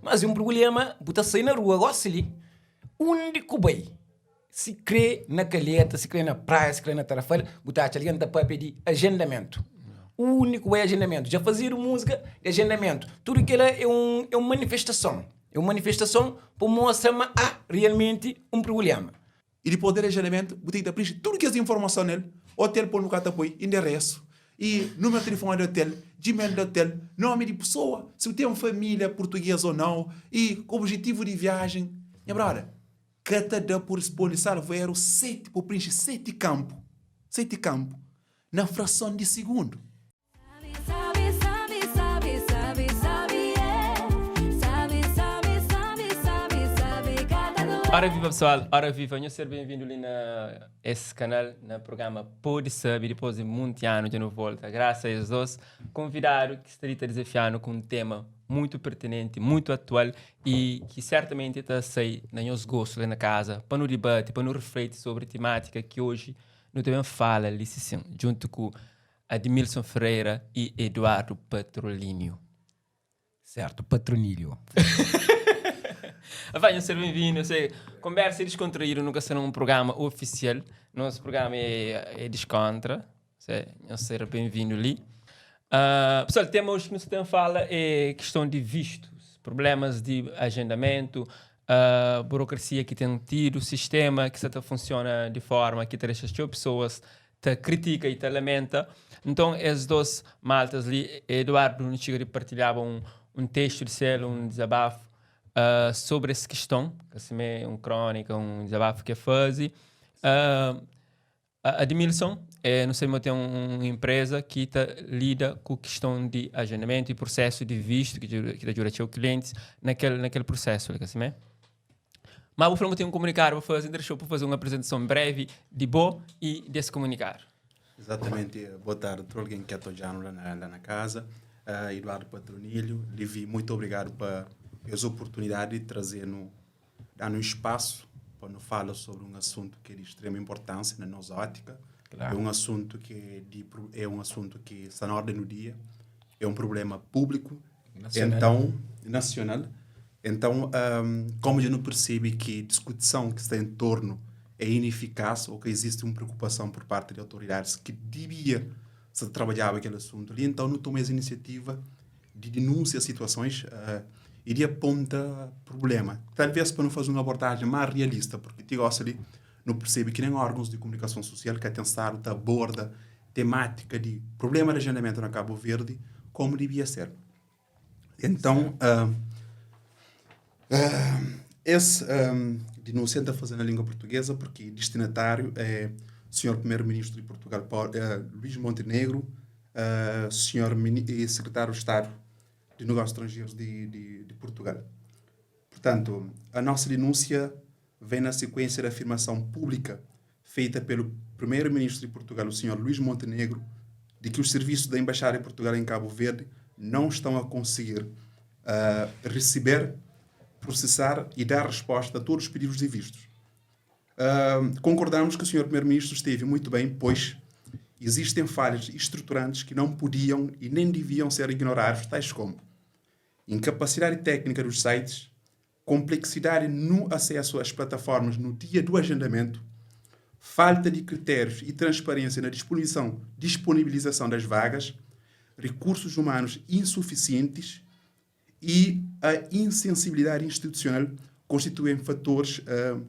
Mas é un prubléma, bu ta sai na rua gósi li, undi ku bai, si krê na Calheta, si krê na Praia, si krê na Tarrafal, bu ta atxa algen ta pâpia di agendamentu. Undi ku bai agendamentu. Dja fazedu múzika di agendamentu. Tudu kel-la é un é un manifestason, é un manifestason pa mostra ma há realmenti un prubléma. I dipôs di agendamentu, bu ten ki ta prinxe tudu kes informason nel, otel pa undi bu ka ta poi, inderesu, i numeru di tilifoni di otel, Gmail di otel, nomi di pesoa, si bu ten familia purtuges o nau, i objetivu di viajen. Nha broda, ka ta da pa risponde salvu eru seti, pa bu prinxe seti kanpu, seti kanpu, na frason di sigundu. Ora viva pessoal, ora viva, nhos ser benvindu li na es kanal, na programa Pode Sabe, dipôs di munti anu dja nu volta, grasa a es dos konvidadu ki sta li ta dizafia-nu ku un tema mutu pertinenti, mutu atual i ki sertamenti ta sai na nhos gostu li na kaza, pa nu dibati, pa nu rifleti sobri timátika ki oji nu ta ben fala li si sin, djuntu ku Admilson Ferreira e Eduardo Patrolinio. Certo, Patronilho. Vai, ser bem-vindo. Sei, conversa é descontraído, nunca será um programa oficial. Nosso programa é, é descontra. Sei, ser bem-vindo ali. Uh, pessoal, tema hoje que nos tem fala é questão de vistos, problemas de agendamento, uh, burocracia que tem tido, sistema que está funciona de forma que deixa as pessoas ta kritika i ta lamenta. Nton, es dos maltas li, Eduardo nu txiga di partilhaba un, un testu di sel, un dizabafu uh, sobri es kiston, ka simé un krónika, un dizabafu ki e faze. Uh, Admilson, eh, nu sabe ma ten un, un empresa ki ta lida ku kiston di agendamentu i prosesu di vistu ki, ki ta djuda txeu klientis na kel, na kel prosesu li, ka simé? Má bu fla ma ten un komunikadu pa faze, N ta dexa-u pa faze un aprizentason brevi di bo i di es komunikadu. Exatamente. Boa tarde tudo alguém que está olhando lá na, lá na casa. Uh, Eduardo Patronilho, Levi, muito obrigado por essa oportunidade de trazer no, dar um espaço para nos falar sobre um assunto que é de extrema importância na nossa ótica. Claro. É um assunto que é, de, é um assunto que está na ordem do dia, é um problema público, nacional. Então, nacional. Então, um, como eu não percebe que discussão que está em torno é ineficaz ou que existe uma preocupação por parte de autoridades que devia se trabalhar aquele assunto ali, então não toma essa iniciativa de denúncia situações uh, e de aponta problema. Talvez para não fazer uma abordagem mais realista, porque te gosta ali, não percebe que nem órgãos de comunicação social que têm estado aborda temática de problema de agendamento na Cabo Verde como devia ser. Então, uh, uh, esse um, denúncia está fazendo na língua portuguesa porque destinatário é o senhor primeiro-ministro de Portugal, Paulo, uh, Luís Montenegro, uh, senhor secretário de Estado de Negócios Estrangeiros de, de, de Portugal. Portanto, a nossa denúncia vem na sequência da afirmação pública feita pelo primeiro-ministro de Portugal, o senhor Luís Montenegro, de que os serviços da Embaixada de Portugal em Cabo Verde não estão a conseguir uh, receber, processar e dar resposta a todos os pedidos de vistos. Uh, concordamos que o senhor primeiro-ministro esteve muito bem, pois existem falhas estruturantes que não podiam e nem deviam ser ignoradas, tais como incapacidade técnica dos sites, complexidade no acesso às plataformas no dia do agendamento, falta de critérios e transparência na disponibilização, disponibilização das vagas, recursos humanos insuficientes e a insensibilidade institucional constituem fatores uh,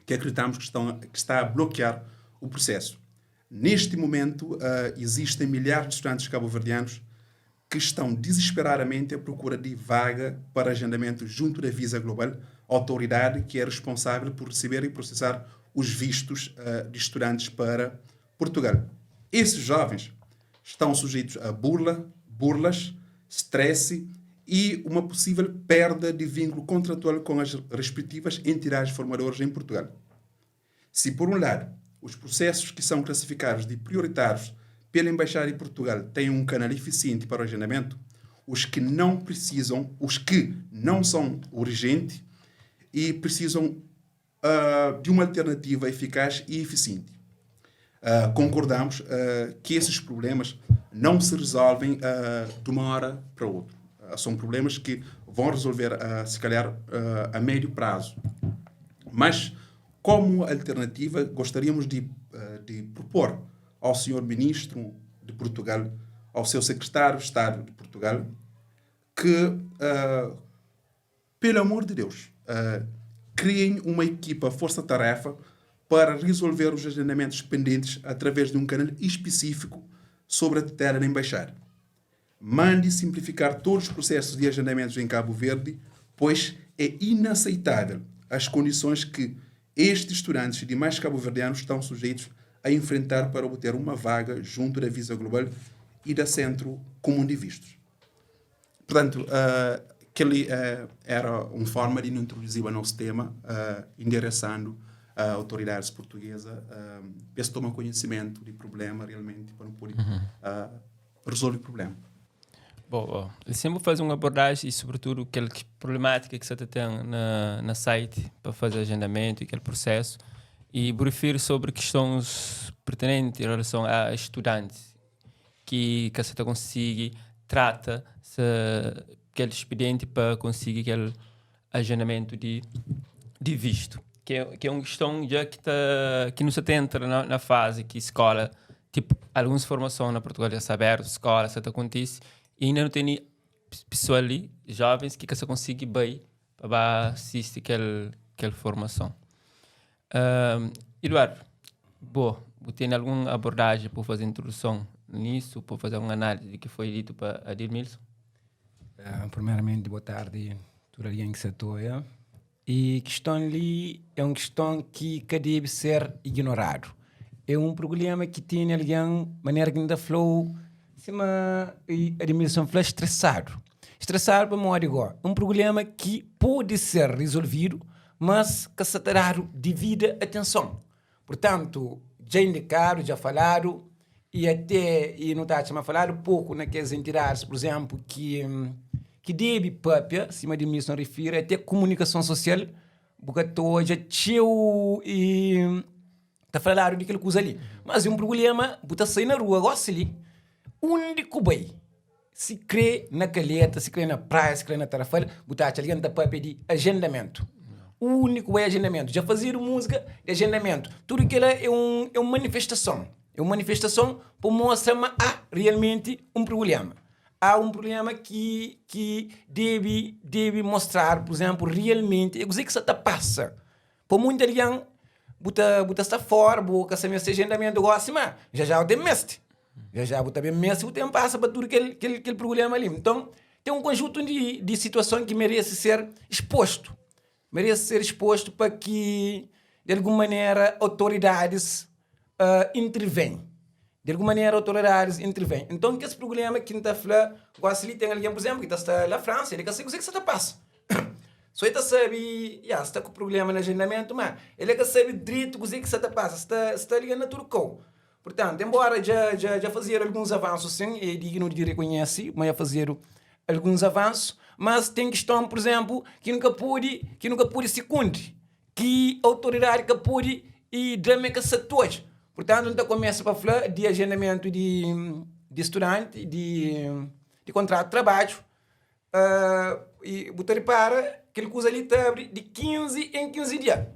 que acreditamos que, estão, que está a bloquear o processo. Neste momento, uh, existem milhares de estudantes cabo-verdianos que estão desesperadamente à procura de vaga para agendamento junto da Visa Global, autoridade que é responsável por receber e processar os vistos uh, de estudantes para Portugal. Esses jovens estão sujeitos a burla, burlas, stress e uma possível perda de vínculo contratual com as respectivas entidades formadoras em Portugal. Se, por um lado, os processos que são classificados de prioritários pela Embaixada de Portugal têm um canal eficiente para o agendamento, os que não precisam, os que não são urgentes e precisam uh, de uma alternativa eficaz e eficiente. Uh, concordamos uh, que esses problemas não se resolvem de uma hora para outra. são problemas que vão resolver, se calhar, a médio prazo. Mas, como alternativa, gostaríamos de, de propor ao senhor ministro de Portugal, ao seu secretário de Estado de Portugal, que, pelo amor de Deus, criem uma equipa força-tarefa para resolver os agendamentos pendentes através de um canal específico sobre a tutela da Embaixada. Mande simplificar todos os processos de agendamentos em Cabo Verde, pois é inaceitável as condições que estes estudantes e demais cabo-verdianos estão sujeitos a enfrentar para obter uma vaga junto da Visa Global e da Centro Comum de Vistos. Portanto, aquele era uma forma de introduzir o nosso tema, endereçando a autoridades portuguesas para se tomar conhecimento do problema realmente, para não poder resolver o problema. Bom, bom. Eu sempre vou fazer uma abordagem e, sobretudo, aquela problemática que você tem na site para fazer agendamento e aquele processo. E refiro sobre questões pertinentes em relação a estudantes que você consegue trata se aquele expediente para conseguir aquele agendamento de visto. Que é uma questão já que, tá, que não se entra na fase que escola, tipo, algumas formações na Portugal já está aberto, escola, se acontece, e ainda não tem pessoa ali, jovens, que se consegue bem para assistir aquela formação. Eduardo, boa, tem alguma abordagem para fazer introdução nisso, para fazer uma análise do que foi dito para Adilmilson? Primeiramente, boa tarde, tudo alguém que se apoia. E questão ali é uma questão que deve ser ignorado. É um problema que tem alguém, maneira que ainda falou, cima e Adilmilson falou estressado. Estressado para modo igual. É um problema que pode ser resolvido, mas que se terá devida atenção. Portanto, já indicado, já falado, e até, e não está a falar pouco naquelas entidades, por exemplo, que deve papia, cima de mim se refere, até comunicação social, porque já teu e está falando daquilo que usa ali. Mas é um problema, você sair na rua, gosta ali, onde que vai? Se crê na calheta, se crê na praia, se crê na Tarrafal, botar alguém da para pedir agendamento. O único é agendamento. Já fazer música de agendamento. Tudo aquilo é uma manifestação. É uma manifestação para mostrar que há realmente um problema. Há um problema que deve mostrar, por exemplo, realmente, eu sei que isso está passa. Por muito alguém, bota está fora, boca se esse agendamento gosta, mas já já tem mestre. Já já bota bem mestre, o tempo passa para tudo aquele problema ali. Então, tem um conjunto de situações que merece ser exposto. Merece ser exposto para que, de alguma maneira, autoridades intervêm. De alguma maneira, autoridades intervêm. Então, que esse problema que está falando, quase ali tem alguém, por exemplo, que está na França, ele quer saber o que você está passa. Só ele sabe, yeah, está com problema no agendamento, mas ele quer saber direito o que você está passa, está ligando na Turcou. Portanto, embora já fazer alguns avanços, sim, é digno de reconhecer, mas já fazer alguns avanços, mas tem questão, por exemplo, que nunca pode se cumprir, que a autoridade que pode e drama que se todos. Portanto, então começa para falar de agendamento de estudante, de contrato de trabalho, e botar para que ele usa ali abre de 15 em 15 dias.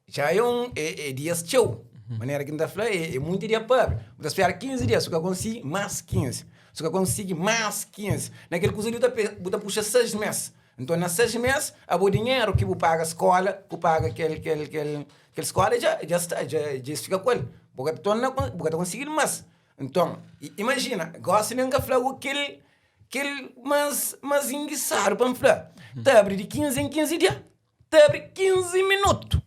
Já é dias tchau. Maneira que não está é muito dia para. Você espera 15 dias, se eu conseguir mais 15. Se eu conseguir mais 15. Naquele curso ali, você puxa 6 meses. Então, nas 6 meses, o dinheiro que você paga a escola, que paga aquele escola, já está, já fica com ele. Porque você conseguir mais. Então, imagina, gosta de nunca falar aquele mais enguiçado para me falar. Tá abre de 15 em 15 dias. Tá abre 15 minutos.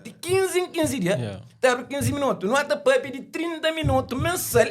De 15 em 15 dias, tá abre 15 minutos. Não há para de 30 minutos mensal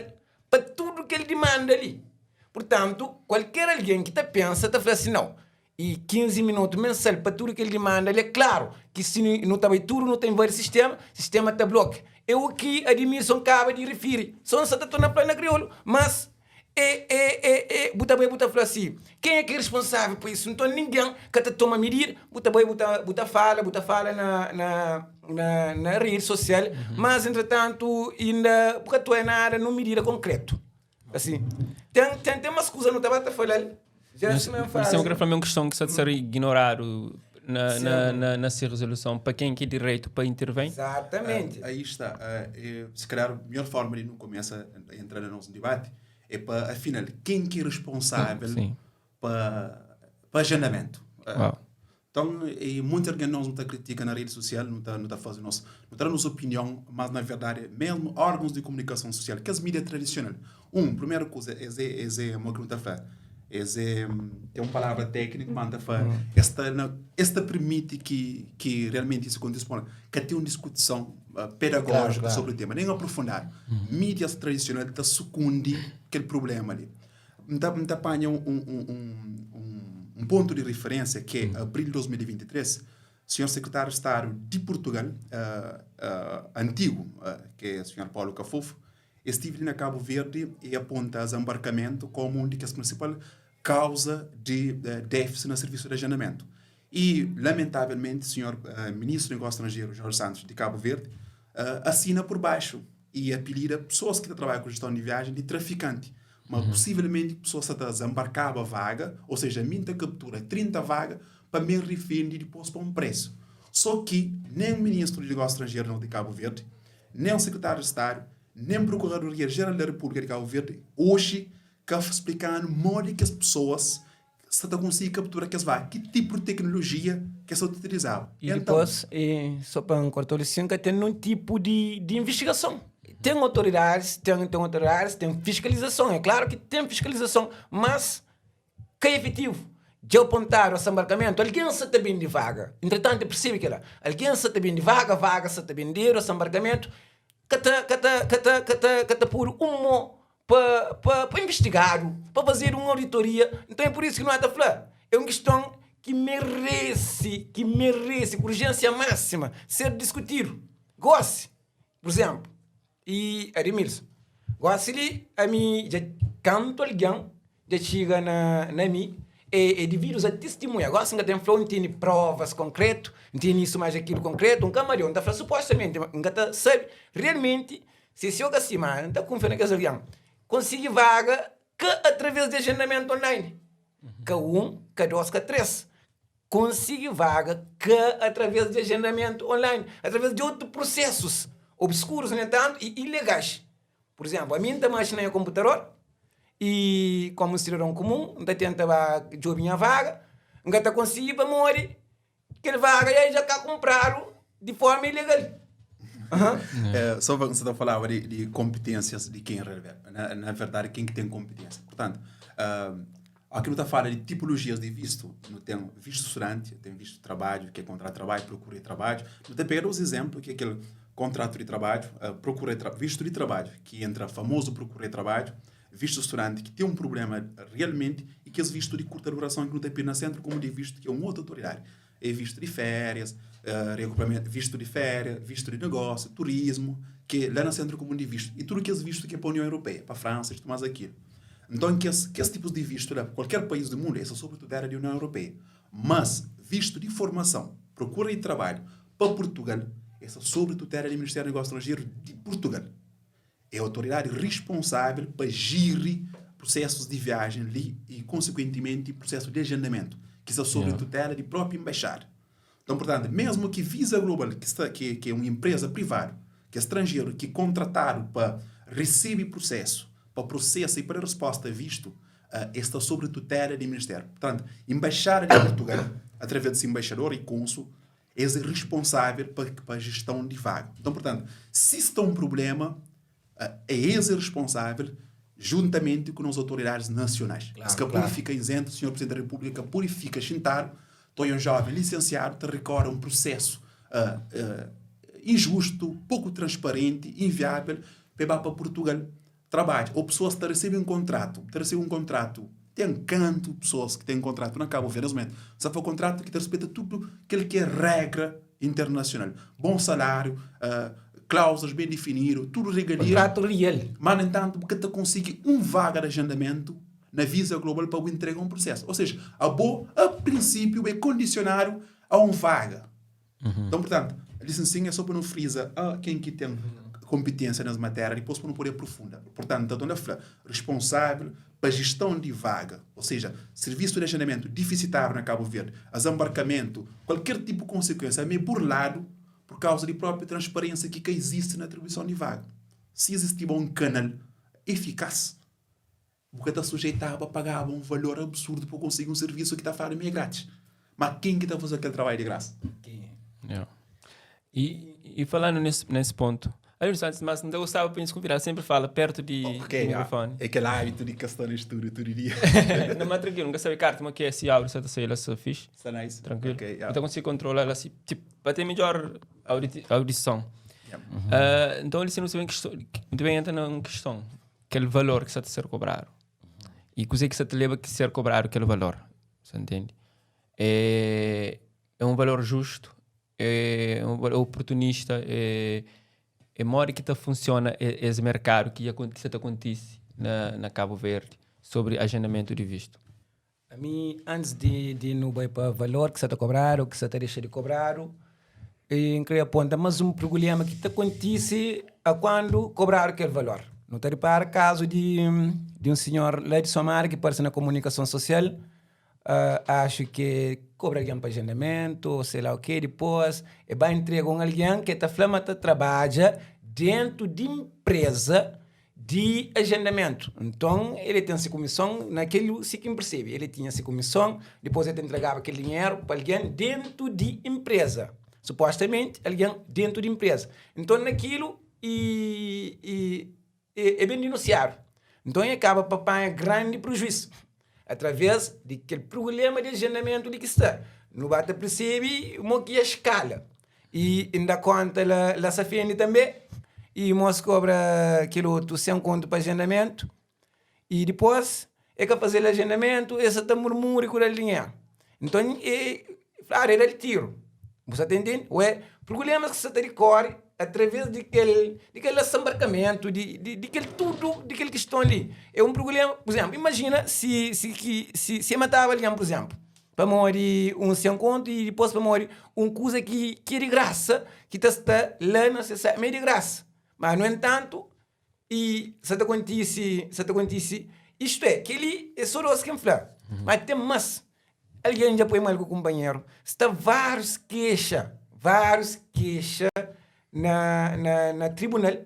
para tudo que ele demanda ali. Portanto, qualquer alguém que tá pensa, tá falando assim, não. E 15 minutos mensal para tudo que ele demanda ali, é claro que se não está bem tudo, não tem vários sistemas, sistema está bloco. É o que Admilson acaba de referir. Só não está tornando plano crioulo, mas é, buta bem, buta falar assim, quem é que é responsável por isso? Então ninguém que te toma medida, buta bem, buta fala na rede social, mas entretanto ainda, porque tu é nada, não medida concreto. Assim, tem, tem, tem umas coisas não tá bata falar. Já se mesmo faz. Isso é uma questão que está a ser ignorado na, na, na, na sua resolução. Para quem que é direito para intervém? Exatamente. Aí está. É, se calhar a melhor forma de não começa a entrar no nosso debate é para, afinal, quem que é responsável para, para agendamento. Uau. Então, e muita gente não está critica na rede social, não está não tá fazendo nossa, não está nossa opinião, mas na verdade, mesmo órgãos de comunicação social, que as mídias tradicionais. Primeira coisa, esse é uma que não está falando. Esse é uma palavra técnica, mas está falando. Esta, esta permite que realmente isso aconteça, que tenha uma discussão pedagógica sobre o tema, nem aprofundar. Mídias tradicionais está sucunde aquele problema ali. Me apanha um ponto de referência que é abril de 2023, o senhor secretário de Estado de Portugal, antigo, que é o senhor Paulo Cafofo, esteve na Cabo Verde e aponta desembarcamento como uma das principais causa de déficit no serviço de agendamento. E, lamentavelmente, o senhor ministro do Negócio Estrangeiro, Jorge Santos, de Cabo Verde, assina por baixo e apelida pessoas que trabalham com gestão de viagem de traficante. Mas possivelmente pessoas que desembarcava a vaga, ou seja, a minha captura 30 vagas para me refender depois para um preço. Só que nem o ministro do Negócio Estrangeiro de Cabo Verde, nem o secretário de Estado, nem o Procuradoria-Geral da República de Cabo Verde, hoje, que explicando o modo que as pessoas se tá conseguir capturar que as vagas, que tipo de tecnologia que se utilizava. E depois, e, só para cortar o tem um tipo de investigação. Tem autoridades, tem autoridades, tem fiscalização. É claro que tem fiscalização, mas que é efetivo. Já apontaram esse embarcamento, alguém se está bem de vaga. Entretanto, percebe que lá, alguém se está bem de vaga, vaga se está vender esse embarcamento, que está que tá, que tá, que tá, que tá por um para pa, pa investigar, para fazer uma auditoria. Então é por isso que não há de falar. É uma questão que merece, com urgência máxima, ser discutido. Goste, por exemplo, e Ademilson, goste ali, a mim, já canto alguém, já chega na mim, é devido a testemunha. Agora, se não tem flow, não tem provas concreto, não tem isso mais aquilo concreto, um camarão, não está falando supostamente, não está sabe realmente se se eu acima, não está confiando que alguém consegue vaga que através de agendamento online. K1, K2, K3. Consegue vaga que através de agendamento online, através de outros processos obscuros, no entanto, e ilegais. Por exemplo, a mim também no computador e como cidadão comum, não tenta jogar minha vaga, não está conseguindo para morrer, aquele vaga aí já está comprado de forma ilegal. É, só você está falando de competências de quem revela. Na verdade, quem que tem competência. Portanto, aqui não está falando de tipologias de visto. Não tem visto estudante, tem visto de trabalho, que é contrato de trabalho, procura de trabalho. Não tem pegar os exemplos, que é aquele contrato de trabalho, procura de tra visto de trabalho, que entra famoso procura de trabalho, visto estudante que tem um problema realmente e que é visto de curta duração que não tem pena centro, como de visto que é uma outra autoridade. É visto de férias, visto de férias, visto de negócio, turismo, que é lá no centro comum de visto. E tudo que é visto que é para a União Europeia, para a França, isto mais aquilo. Então, que esse tipo de visto, lá, qualquer país do mundo, esse é sobretudo era da União Europeia. Mas, visto de formação, procura de trabalho para Portugal, essa sobretudo era do Ministério do Negócio Estrangeiro de Portugal. É a autoridade responsável para gerir processos de viagem ali e, consequentemente, processo de agendamento, que está sob tutela de própria embaixada. Então, portanto, mesmo que Visa Global, que é uma empresa privada, que é estrangeiro, que é contratado para receber processo, para processo e para resposta visto, está sob tutela do Ministério. Portanto, embaixada de Portugal, através desse embaixador e cônsul, é responsável para a gestão de vaga. Então, portanto, se está um problema, é esse responsável juntamente com as autoridades nacionais. Se que purifica isento, o senhor Presidente da República purifica xintado, estou um jovem licenciado, te recorre um processo injusto, pouco transparente, inviável, para para Portugal trabalho. Ou pessoas que recebem um contrato, te recebem um contrato, tem canto pessoas que têm um contrato na Cabo Verde, momento. Se for um contrato que te respeita tudo aquilo que é regra internacional. Bom salário, cláusulas bem definidas, tudo regalia. Contrato real. Mas, no entanto, porque te consegue um vaga de agendamento na Visa Global para o entregar um processo. Ou seja, a boa, a princípio, é condicionado a um vaga. Então, portanto, a licencinha é só para não frisa quem que tem. konpitênsia nes matéria dipôs pa nu pode aprofunda. Purtantu, ta torna fla, responsável pa jeston di vaga, ou seja, sirvisu di ajendaméntu difisitáriu na Kabu Verdi, azanbarkamentu, kualker tipu konsekuênsia, ami é burladu pur kauza di própi transparênsia ki ka izisti na atribuison di vaga. Si izistiba un kanal efikás, Bu ka ta sujeitaba pagaba un valor absurdu pa konsigi un sirvisu ki ta fladu ma é gratis. Ma ken ki ta faze kel trabadju di grasa? Yeah. E, e falando nesse, nesse ponto, Olha, antes, mas não gostava para nos convidar, sempre fala perto de, Ok, do microfone. é kel hábitu di ka sta na estúdiu tudu dia. Não, mas tranquilo, nunca sabe carta, mas que é se abre, se tá lá, se fixe. Sta nice. Tranquilo. Ok, yeah. Então consigo controlar ela assim, tipo, para ter melhor auditi audição. Yeah. Ah, então ele se não bem questão, muito bem entra numa questão. Kel valor ki sa ta ser kobradu i kuzê ki sa ta leba ki ser kobradu kel valor. Sa ntende? É, é un valor justu, é un valor oportunista, é, é modi ki ta funsiona es merkadu ki ki sa ta kontise na, na Kabu Verdi sobri agendamentu di vistu. Ami, antis di di nu bai pa valor ki sa ta kobradu, ki sa ta dexa di kobradu, N kre aponta mas un prubléma ki ta kontise a kuandu kobradu kel valor. Nu ta ripara kazu di di un sinhor la di Somada ki parse na komunikason sosial, axu ki kobra algen pa agendamentu o sei la o ke, dipôs e ba intrega un algen ki e ta fla ma ta trabadja dentu di npreza di agendamentu. Nton, el ten se kumison, na kel si ki N persebe, el tinha se kumison, dipôs el ta intregaba kel dinheru pa algen dentu di inpreza, supostamenti algen dentu di inpreza. Nton, na kilu i i e ben dinunsiadu. Nton, el kaba pa panha grandi prujuisu através di kel prubléma di agendamentu li ki sta. Nu ba ta persebe mo ki é skala. I N da konta la la Safendi tanbe i mos kobra kel otu 100 kontu pa agendamentu i dipos e ka faze-l agendamentu e sa ta murmuri ku dal dinheru. Nton e fladu e dal tiru. Bu sa ta intende? Ué, prublemas ki sa ta dikori atraves di kel di kel asambarkamentu di di kel tudu di kel kiston li é un prubléma. Pur izénplu, imajina si si ki si si e mataba algen, pur izénplu. Pamodi un sen kontu i dipôs pamodi un kuza ki ki é di grasa ki ta sta la na se ma é di grasa. Má nu entantu i sa ta kontise sa ta kontise istu é kel-li é sô dôs ki N fla má ten más algen dja poi mal ku kunpanheru sta várius kexa várius kexa na na na tribunal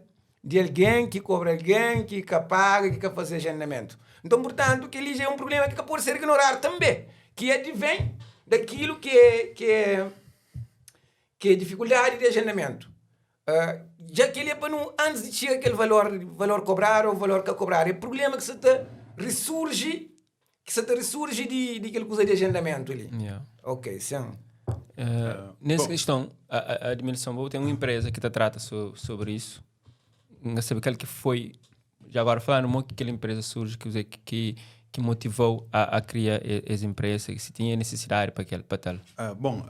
di algen ki kobra algen ki ka paga, ki ka faze agendamentu. Nton, purtantu, kel-li dja é un prubléma ki ka pode ser ignoradu tanbe, ki advén dakilu ki é ki é ki é difikuldadi di agendamentu. Dja kel-li é pa nu, antis di txiga kel valor valor kobradu ô valor ka kobradu, é prubléma ki sa ta risurji ki sa ta risurji di di kel kuza di agendamentu li. Yeah. Ok, sin. Nesse questão, a, a, a Admilson, bo tem uma empresa que ta trata so, sobre isso. N sabe qual que foi, já agora falando, mo que aquela empresa surge, que, que, que, que motivou a, a criar essa empresa, se tinha necessidade para aquele, para tal. Bom,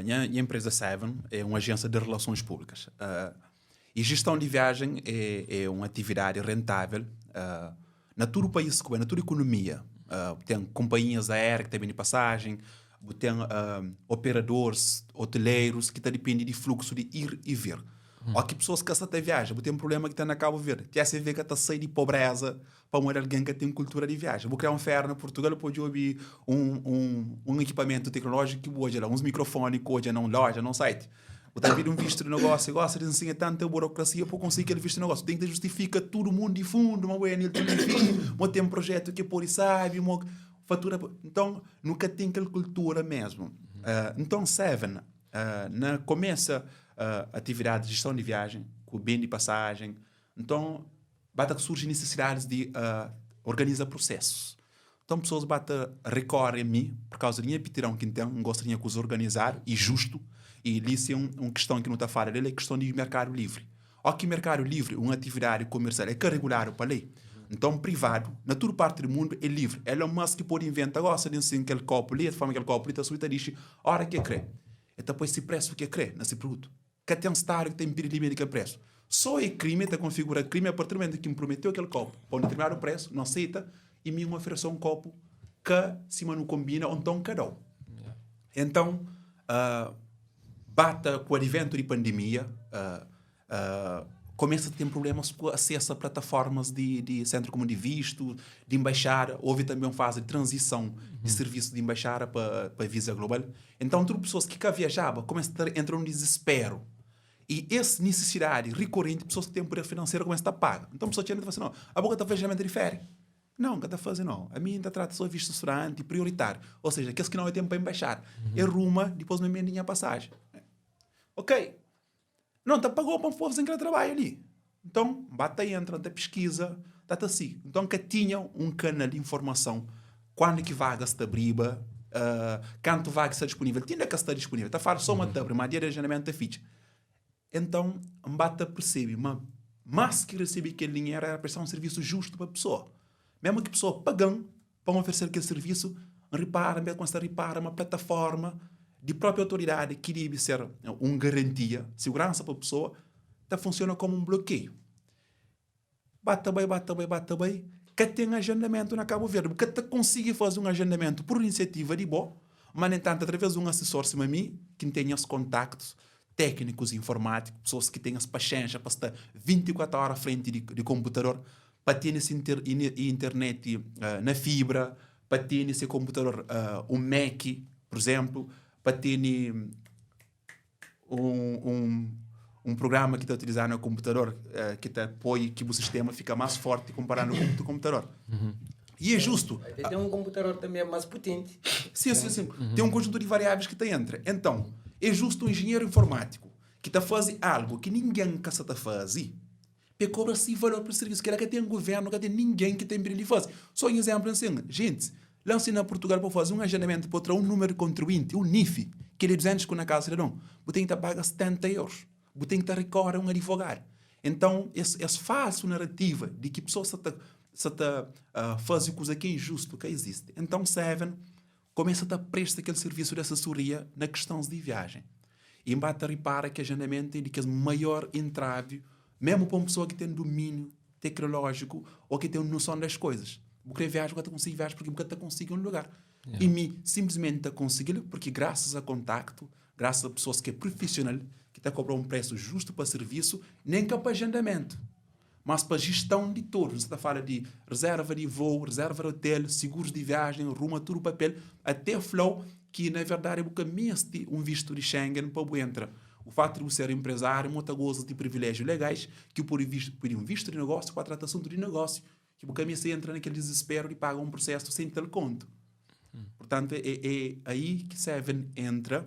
nha, nha empresa Seven é uma agência de relações públicas. E gestão de viagem é, é uma atividade rentável Na tudu país ku bai, na tudu ikonomia, bu ten konpanhias aéria ki ta bende pasajen, bu ten operadoris, otelerus ki ta dipende di fluksu di ir i vir. Ó ki pesoas ka sta ta viaja, bu ten prubléma ki ten na Kabu Verdi. TSV ka ta sai di pobreza pamodi algen ka ten kultura di viaja. Bu kre un féria na Purtugal, bu pode obi un, un, un ekipamentu teknolójiku ki bu odja la, uns mikrofoni ki odja na un loja, na un site. Bu ta pidi un vistu di negósiu, gosi di nsinha tanta burokrasia pa konsigi kel vistu di negósiu. Ten ki ta justifika tudu mundu di fundu ma bo é Anilton Delfim, ma ten projetu ki pode sabi, ma fatura. Nton, nu ka ten kel kultura mesmu. Nton, Seven, na kumesa atividadi di jeston di viajen, ku ben di pasajen, nton ba ta surji nisisidadis di organiza prusesus. Nton, pesoas ba ta rekore a mi pur kauza di nha aptidon ki N ten, N gosta di nha kuza organizadu i justu. I li si un un kiston ki nu ta fala del é kiston di merkadu livri. Ó ki merkadu livri, un atividadi komersial é ka reguladu pa lei. Nton, privadu, na tudu parti di mundu, é livri. Elon Musk pode inventa gosi di nsin kel kopu li, el ta fla ma kel kopu li ta subi ta dixi óra ki el kre. El ta poi si presu ki el kre na si produtu. Ka ten stadu ki ta inpidi di bende kel presu. So e krimi, ta konfigura krimi a partir di mumentu ki N prometeu kel kopu pa un determinadu presu, N aseita i mi N oferese un kopu ka sima nu konbina o nton N ka da-u. Enton, bata ku adiventu di pandemia, Kumesa ta ten prublémas ku asesu a plataformas di di Sentru Kumun di Vistu, di Enbaixada. Houve tanbe un fazi di tranzison di sirvisu di Enbaixada pa pa Visa Global. Entãu, tudu pesoas ki ka viajaba kumesa ta entra nun dizisperu. I es nisisidadi rikorenti, pesoas ki ten puder finanseru kumesa ta paga. Nton, pesoas txeu ta fla si, No, abo ka ta faze agendamentu di féria? Nau, N ka ta faze nau. Ami N ta trata sô vistu studanti prioritáriu. Ô seja, kes ki nau ten pa enbaixada. E ruma, dipôs mi bende nha pasajen. Ok. Nau, N ta pagau pa N faze kel trabadju li. Nton, N ba ta entra, N ta piskiza, ta ta si. Nton, ka tinha un kanal di informason kandu ki vagas ta abriba, kantu vagas sta dispunível. Ti inda ka sta dispunível. Ta fala sô ma ta abri, ma dia di agendamentu ta fitxa. Entãu, N ba ta persebe ma más ki resebe kel dinheru éra presta un sirvisu justu pa pesoa. Mésmu ki pesoa paga-m pa N oferese-l kel sirvisu, N ripara, N ben kumesa ta ripara ma plataforma di própi otoridadi ki debe ser un garantia, siguransa pa pesoa, ta funsiona kómu un blokeiu. Ba ta bai, ba ta bai, ba ta bai, ka ten agendamentu na Kabu Verdi. Bu ka ta konsigi faze un agendamentu pur inisiativa di bo, ma na entantu atraves di un asesor sima mi, ki N ten nhas kontaktus téknikus informátiku, pesoas ki ten es paxénxa pa sta 24 óra frenti di konputador, pa tene se internet na fibra, pa tene se konputador un Mac, pur izénplu, pa tene un prugrama ki ta utilizadu na konputador ki ta poi ki bu sistema fika más fórti konparadu ku otu konputador. I é justu. Até ten un konputador tanbê más putenti. Sin, sin, sin. Ten un konjuntu di variáveis ki ta entra. Entãu, é justu un enjenheru informátiku ki ta faze algu ki ningen ka sa ta faze, pa e kobra si valor pa sirvisu. Kela ka ten guvernu, ka ten ningen ki ta inpidi-l di faze. Só un izénplu ansin, jintis, la nsi na Purtugal pa faze un agendamentu pa tra un númeru di kontribuinti, un NIF, kel di 200 ku na kaza sidadon, bu ten ki ta paga 70 eurus, bu ten ki ta rikore un adivogadu. Entãu, es es falsu narativa di ki pesoas sa ta sa ta faze kuza ki é injustu ka izisti. Entãu, Seven kumesa ta presta kel sirvisu di asesoria na kistons di viajen. I N ba ta ripara ki agendamentu é di kes maior entravi, mésmu pa un pesoa ki ten dumíniu teknolójiku ô ki ten noson das koizas. Bu krê viaja, bu ka ta konsigi viaja purki bu ka ta konsigi un lugar. I mi sinplismenti ta konsigi-l purki grasas a kontaktu, grasas a pesoas ki é prufisional, ki ta kobra un presu justu pa sirvisu, nen ka pa agendamentu. Mas pa jistãu di todu, nu sa ta fala di rezerva di voo, rezerva di otel, sigurus di viajen, ruma tudu papel, ate fla-u ki na verdadi bu ka meste un vistu di Schengen pa bu entra. O fatu di bu ser enprezáriu mo ta goza di priviléjiu legais ki bu pode pidi un vistu di negósiu pa trata asuntu di negósiu ki bu ka meste entra na kel dizisperu di paga un prusesu sen tal kontu. Purtantu, é aí ki Seven entra.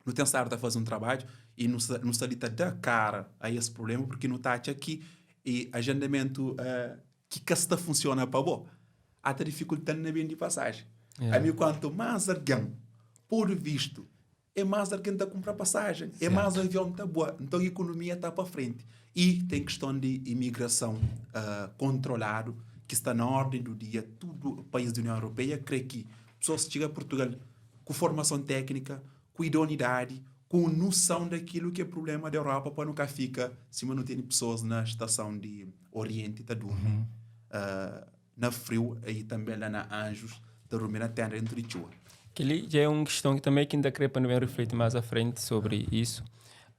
Nu ten stadu ta faze un trabadju i nu sta nu sta li ta da kara a es prubléma purki nu ta atxa ki e agendamentu ki ka sta funsiona pa bo ata difikulta-m na bende pasajen. Ami kuantu más algen podu vistu é más algen ta kunpra pasajen, é más avion ta bua, nton ikonomia ta pa frenti. I ten kiston di imigrason kontroladu ki sta na órden du dia, tudu país di Union Europeia kre ki pesoas txiga Purtugal ku formason téknika, ku idonidadi, ku nusãu dakilu ki é prubléma di Europa pa nu ka fika sima nu tene pesoas na stasãu di Orienti ta durmi na friu i tanbe la na Anjus ta durmi na ténda dentu di txuba. Kel-li dja é un kiston ki tanbe ki N ta kre pa nu ben rifliti más a frenti sobri isu.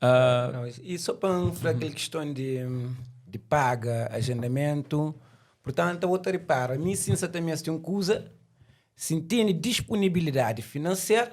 I sô pa N fla kel kiston di paga agendamentu, purtantu abo ta ripara, mi si N sa ta meste un kuza, Si N tene disponibilidadi finanser,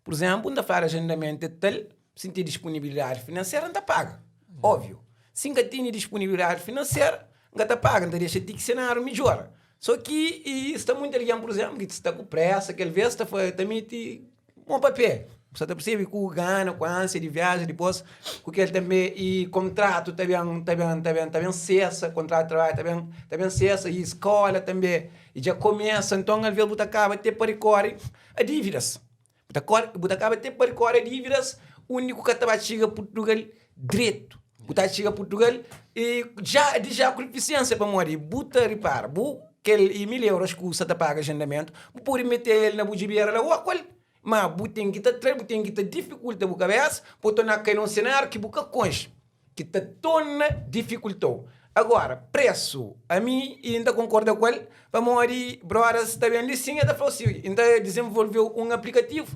pur izénplu, N ta fla agendamentu é tal, si N ten disponibilidadi finanser N ta paga, óbviu. Si N ka tene disponibilidadi finanser, N ka ta paga, N ta dexa ti ki senáriu midjora. Sô ki sta monti algen, pur izénplu, ki sta ku présa, ki alvês ta fla, ta mete Mon pa pé, bu sa ta percebe ku gana, ku ânsia di viaja, dipôs ku kel tanbê e kontratu ta ben, ta ben, ta ben, ta ben sesa, kontratu di trabadju ta ben, ta ben sesa i skóla tanbê e dja kumesa, nton alvês bu ta kaba te pa rikóre a dívidas, bu ta kóre, bu ta kaba te pa rikóre a dívidas undi ku ka ta ba txiga Purtugal dretu, bu ta txiga Purtugal e dja dja ku difisiénsia pamodi bu ta ripara bu kel e 1000 euros ku sa ta paga agendamentu bu pode mete el na bu djibera la o kual ma bu ten ki ta tra bu ten ki ta difikulta bu kabesa pa bu torna kai na un senariu ki bu ka konxe ki ta torna difikultau agora presu ami N ta konkorda ku el pamodi brodas ta ben li sin el ta flau si N ta dizenvolveu un aplikativu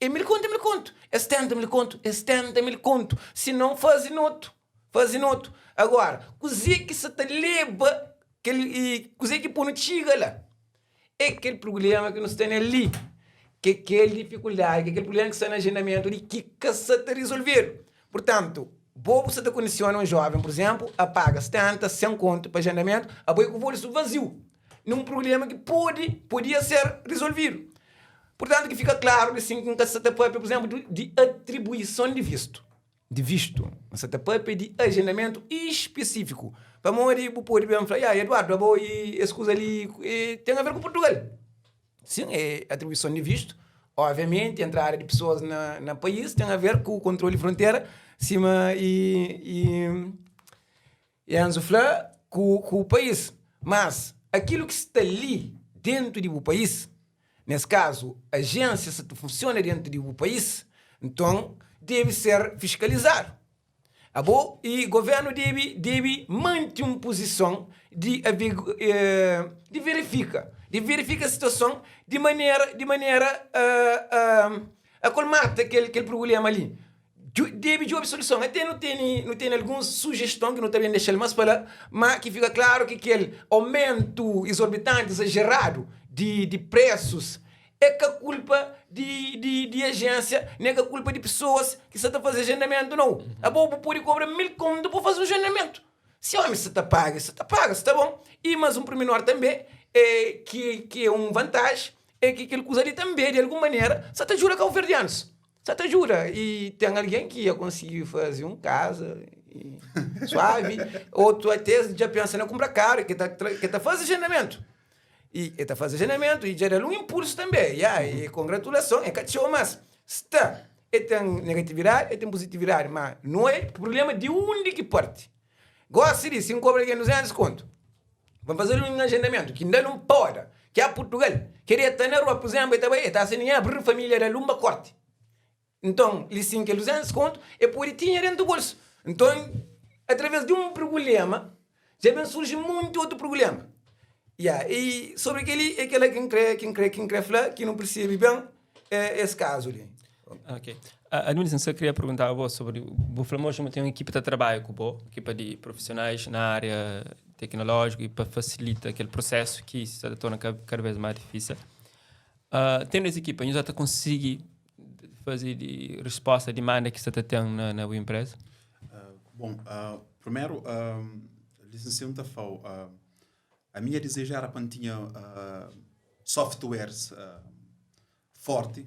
É 1000 kontu, é 1000 kontu, é 70 mil kontu, é 70 mil kontu. Si não faze notu. Faze notu. Agora, kuzê ki sa ta leba kel i kuzê ki pô-nu txiga la? É kel prubléma ki nu sta na li, ki é kel difikuldadi, ki é kel prubléma ki sta na ajendaméntu li ki ka sa ta rizolvedu. Purtantu, bo bu sa ta kondisiona un jóven, pur izénplu, a paga 70, 100 kontu pa ajendaméntu, abo é ku bolsu vaziu, nun prubléma ki pode, podia ser rizolvidu. Purtantu, ki fika klaru di sin ki N ka sa ta pâpia, pur izénplu, di atribuison di vistu. Di vistu, N sa ta pâpia di ajendaméntu ispesífiku. Pamodi bu pode ben fla, Ya, Eduardo, abo i es kuza li ten aver ku Purtugal. Sin, é atribuison di vistu. Obviamenti, entrada di pesoas na na país ten aver ku kontroli di frontera, sima i i Enzo fla, ku ku país. Mas, akilu ki sta li dentu di bu país, nes kazu, ajénsia sa ta funsiona dentu di bu país, nton debe ser fiskalizadu. Abo i govérnu debe debe mante un puzison di di verifika, di verifika situason di manera di manera a kolmata kel kel prubléma li. Debe djobe soluson. Até nu tene nu tene alguns sujeston ki nu ta ben dexa-l más pa la, má ki fika klaru ki kel aumentu izorbitanti, izajeradu di di presus é ka kulpa di di di ajénsia, nen ka kulpa di pesoas ki sa ta faze ajendaméntu, nau. Abo bu pode kobra 1000 kontu pa faze un ajendaméntu. Si ómi sa ta paga, sa ta paga, sta bon. I más un pormenor tanbê é ki ki é un vantaji é ki kel kuza li tanbê di algun manera sa ta djuda kauverdianus. Sa ta djuda i ten algen ki ia konsigi faze un kaza i suavi, otu ate dja pensa na kunpra karu ki ta ki ta faze ajendaméntu. I e ta faze ajendaméntu i dja da-l un inpulsu tanbe. Ya, i kongratulason, e ka txeu mas sta. E ten negatividadi, e ten puzitividadi, ma no e prubléma di undi ki parti. Gosi di, si N kobra algen 200 kontu pa N faze-l un ajendaméntu ki N da-l un poda, ki a Purtugal, kel e ta na rua, pur izénplu, e ta bai, e ta sen ningen abrir família da-l un bakorti. Nton, li sin kel 200 kontu, e pode tinha dentu bolsu. Nton, através di un prubléma, dja ben surji monti otu prubléma. Ya, i sobri kel-li, é kel-la ki N kre, ki N kre, ki N kre fla, ki nu persebe ben es kazu li. Ok. Admilson, N sa kria perguntaba bo sobri, bu fla ma oji ma ten un ekipa ta trabadja ku bo, ekipa di profisionais na área teknolójiku i pa fasilita kel prosesu ki sa ta torna kada bes más difísil. Tendu es ekipa, nhos ta konsigi faze di resposta dimanda ki sa ta ten na na bu empresa? Bon, primeru, lisensiu N ta fla-u, a minha dizeju éra pa N tinha softwares forti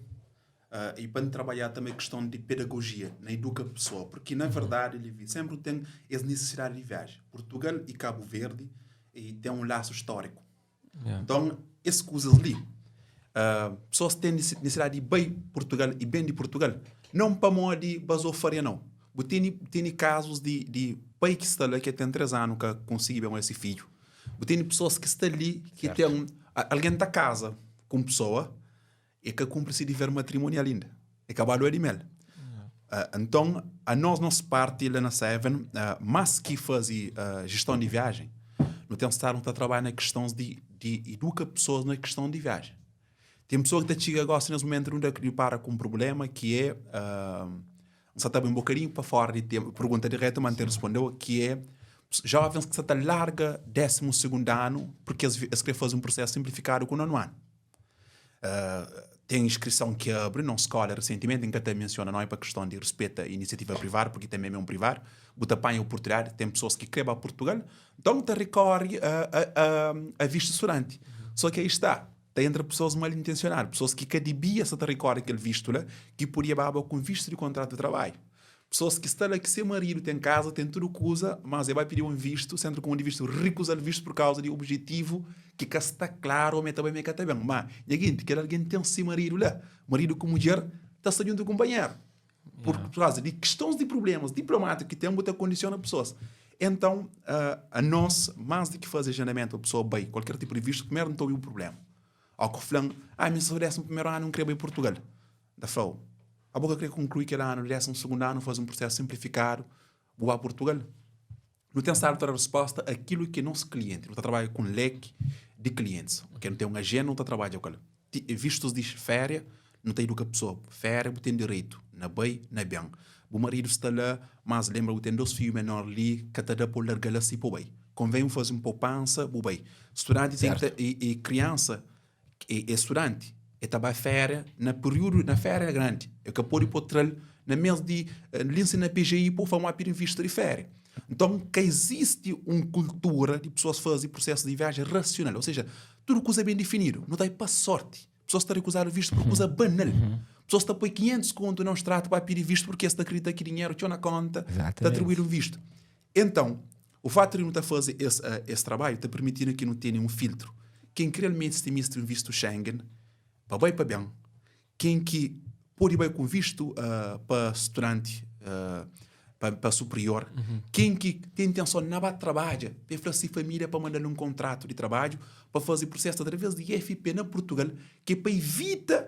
i pa N trabalha tanbe kiston di pedagogia na iduka pesoa, purki na verdadi li senpri ten es nisisidadi di viaja. Purtugal i Kabu Verdi ten un lasu stóriku. Nton, es kuzas li, pesoas ten nisisidadi di bai Purtugal i ben di Purtugal, non pamodi bazofaria nau. Bu tene tene kazus di di pai ki sta la ki ten 3 anu ka konsigi ben odja se fidju. Bu tene pesoas ki sta li ki ten algen ta kaza ku un pesoa e ka kunpri se diver matrimonial inda, e ka ba lua di mel. Nton, anos nos parti la na Seven, mas ki faze jeston di viajen, nu ten stadu ta trabadja na kistons di di iduka pesoas na kiston di viajen. Ten pesoa ki ta txiga gosi nes mumentu nu da dipara ku un prubléma ki é, N sa ta bai un bokadinhu pa fora di tema, pergunta diretu, ma N ta respondeu, ki é jovens ki sa ta larga désimu segundu anu purki es kre faze un prusesu sinplifikadu ku nonu anu. Ten inskrison ki abri na un skola resentimenti, N ka ta mensiona nomi pa kiston di rispeta inisiativa privadu, purki tanbe mi é un privadu, bu ta panha oportunidadi, ten pesoas ki kre ba Purtugal, nton ta rikori a vistu studanti. So ki aí sta, ta entra pesoas mal intensionadu, pesoas ki ka dibia sa ta rikori kel vistu la, ki podia baba ku un vistu di kontratu di trabadju. Pessoas ki sta la ki se maridu ten kaza, ten tudu kuza, mas e bai pidi un vistu, sentru komu di vistu rikuza-l vistu pur kauza di objetivu ki ka sta klaru o ma e ta bai ma e ka ta ben. Ma, nha genti, kel algen ten se maridu la, maridu ku mudjer ta sta djuntu kunpanheru. Pur kauza di kistons di prublemas diplomatiku ki ten, bu ta kondisiona pessoas. Entãu, anos, mas di ki faze agendamentu pa pessoa bai kualker tipu di vistu, primeru nu ta obi bu prublema. Ó ku fla-m, ah, mi sta désimu primeru anu, N kre bai Purtugal. N ta fla-u, Abo ka kre konklui kel anu di désimu sugundu anu, faze un prusésu sinplifikadu, bu ba Purtugal? Nu ten stadu ta da respósta akilu ki é nos klienti. Nu ta trabadja ku un leki di klientis. Ok, nu ten un ajenda, nu ta trabadja ku el. Vistus di féria, Nu ta iduka pesoa, féria bu ten direitu na bai, na ben. Bu maridu sta la, mas lenbra bu ten dos fidju menor li, ka ta da pa bu larga-l asi pa bu bai. Konven bu faze un poupansa, bu bai. Studanti ten ki ta, i kriansa e studanti, e ta bai féria na piriudu, na féria grandi. E ka pode po tra-l na mes di, li nsi na PGI pa bu fla ma pidi un vistu di féria. Nton, ka izisti un kultura di pesoas faze prusesu di viajen rasional, ou seja, tudu kuza ben difinidu. Nu ta bai pa sorti. Pesoas ta rekuzadu vistu pur kuza banal. Pesoas ta poi 500 kontu na un stratu pa pidi vistu purki es ta kridita ki dinheru txeu na konta ta atribuídu un vistu. Enton, o fatu di nu ta faze es es trabadju ta permitinu ki nu tene un filtru. Ken ki realmenti sta misti un vistu Schengen pa bai pa ben, ken ki pode bai ku un vistu pa studanti pa superior, ken ki ten intenson na ba trabadja, pa e fla si familia pa manda-l un kontratu di trabadju pa faze prusesu atraves di IFP na Purtugal, ki é pa ivita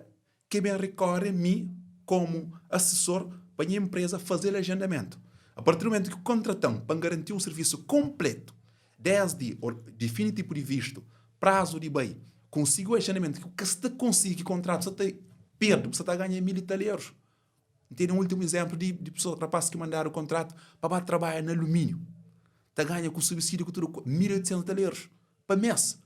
ki e ben rikore mi komu asesor pa nha enpreza faze-l ajendamentu. A partir di mumentu ki kontrata-m pa N garanti un sirvisu konpletu, desdi difini tipu di vistu, prazu di bai, konsigi o ajendamentu ki bu ka sta konsigi, ki kontratu sa ta perde, bu sa ta ganha mil i tal erus. N tene un ultimu izénplu di di pesoa, rapás ki mandadu kontratu pa ba trabadja na alumíniu. Ta ganha ku subsídiu ku tudu, 1800 talerus pa mês.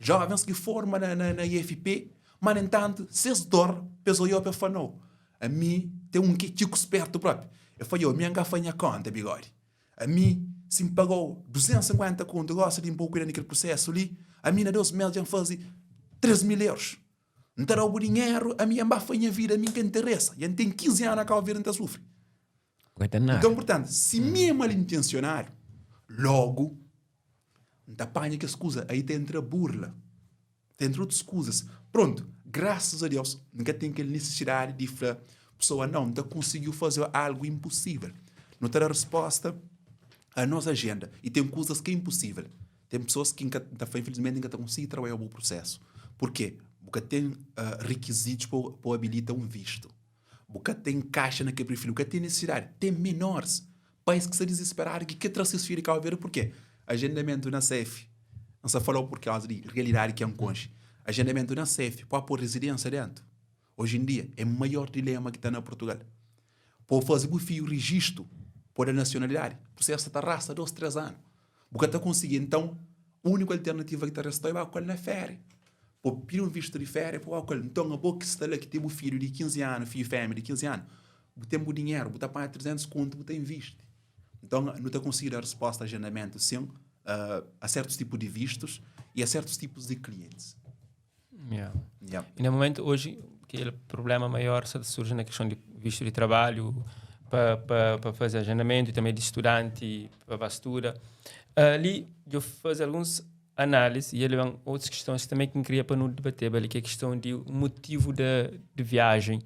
Jovens ki forma na na na IFP, ma na entantu ses dor pa es oió pa es fla nau. Ami ten un ki é txiku spertu propi. El fla, yo, mi N ka fla nha konta bigodi. Ami si N pagau 250 kontu gosi di N pô kuida di kel prusesu li, ami na dos mês dja N faze 3000 eurus. N ta da-u bu dinheru, ami N ba fai nha vida, ami N ka interesa. Dja N ten 15 anu na Kau Verdi N ta sufri. Nton, purtantu, si mi é mal intensionadu, logu N ta panha kes kuza, aí ta entra burla, ta entra otus kuzas. Prontu, grasas a Deus, N ka ten kel nisisidadi di fla pesoa, nau, N ta konsigiu faze algu inposível. Nu ta da resposta a nos ajenda i ten kuzas ki é inposível. Ten pesoas ki N ka ta fla, infelizmenti N ka ta konsigi trabadja bu prusesu. Purkê? Bu ka ten rikizitus pa bu abilita un vistu. Bu ka ta enkaixa na kel perfil, bu ka ten nisisidadi. Ten menoris, pais ki sta dizisperadu ki ke tra ses fidju di Kabu Verdi purkê? Agendamentu na SEF, N sta fala-u pur kauza di realidadi ki N konxe. Agendamentu na SEF pode pô rezidênsia dentu. Oji en dia é maior dilema ki ta na Purtugal. Pa bu faze bu fidju rejistu pa da nasionalidadi, prusesu ta rasta dos, tres anu. Bu ka ta konsigi. Enton, úniku alternativa ki ta resta-u é ba ku el na féria. Pa bu pidi un vistu di féria pa bu ba ku el. Nton, abo ki sta la, ki ten bu fidju di 15 anu, fidju fémia di 15 anu, bu ten bu dinheru, bu ta panha 300 kontu, bu ta invisti. Nton, nu ta konsigi da resposta agendamentu, sin, a sertus tipu di vistus i a sertus tipus di klientis. Yeah. Yeah. E na momento hoje aquele problema maior só surge na questão de visto de trabalho para pa, pa fazer agendamento e também de estudante para estuda. Ali eu fazer alguns análises e ele vem outras questões também que eu queria para não debater, ali, que é a questão de motivo de, de viagem,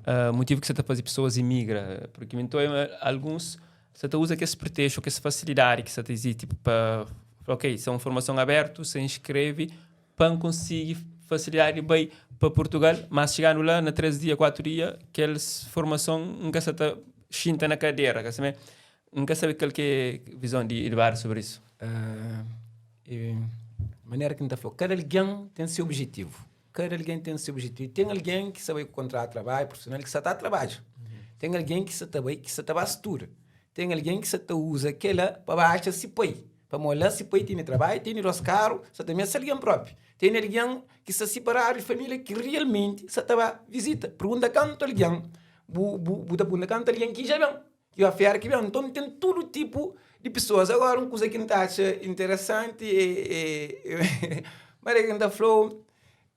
uh, motivo que você está fazendo pessoas imigra, porque então alguns você tá usa aquele pretexto, aquela facilidade que você tá existe tipo, para ok, se é uma formação aberta, você inscreve pa N konsigi fasilidadi di bai pa Purtugal, mas xigadu la na 3 dia, 4 dia, kel formason N ka sa ta xinta na kadera, ka sabe? N ka sabe kal ki é vizon di Eduardo sobri isu. Manera ki N ta fla, kada algen ten se objetivu, kada algen ten se objetivu. Ten algen ki sa bai ku kontratu di trabadju prufisional ki sa ta trabadja, ten algen ki sa ta bai ki sa ta ba studa, ten algen ki sa ta uza kela pa ba atxa si pai. Pamodi la si pai tene trabadju, tene dos karu, sa ta meste algen propi. Tene algen ki sta siparadu di familia ki realmenti sa ta ba vizita. Pergunta kantu algen bu bu bu ta pergunta kantu algen ki dja ben, ki ba fera ki ben. Nton ten tudu tipu di pesoas. Agora un kuza ki N ta atxa interesanti é é manera ki N ta fla-u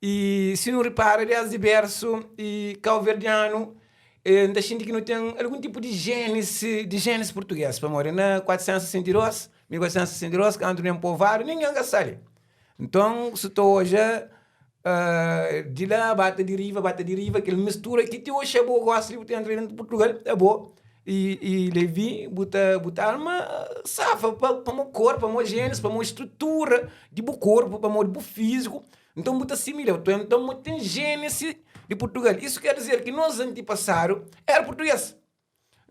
I si nu ripara desdi bersu i kauverdianu N ta xinti ki nu ten algun tipu di jénisi di jénisi purtuges pamodi na 462 1462 kantu nu enpovadu ningen ka sabe nton su ta odja di la ba ta diriva ba ta diriva kel mistura ki ti oxi abo gosi di bu ta entra dentu Purtugal abo i Levi bu ta bu ta alma safa pamo kor pamo jénisi pamo strutura di bu korpu pamodi bu fíziku Nton bu ta simila. Tu enton bu ten génese di Purtugal. Isu ker dizer ki nos antipasadu éra purtugês.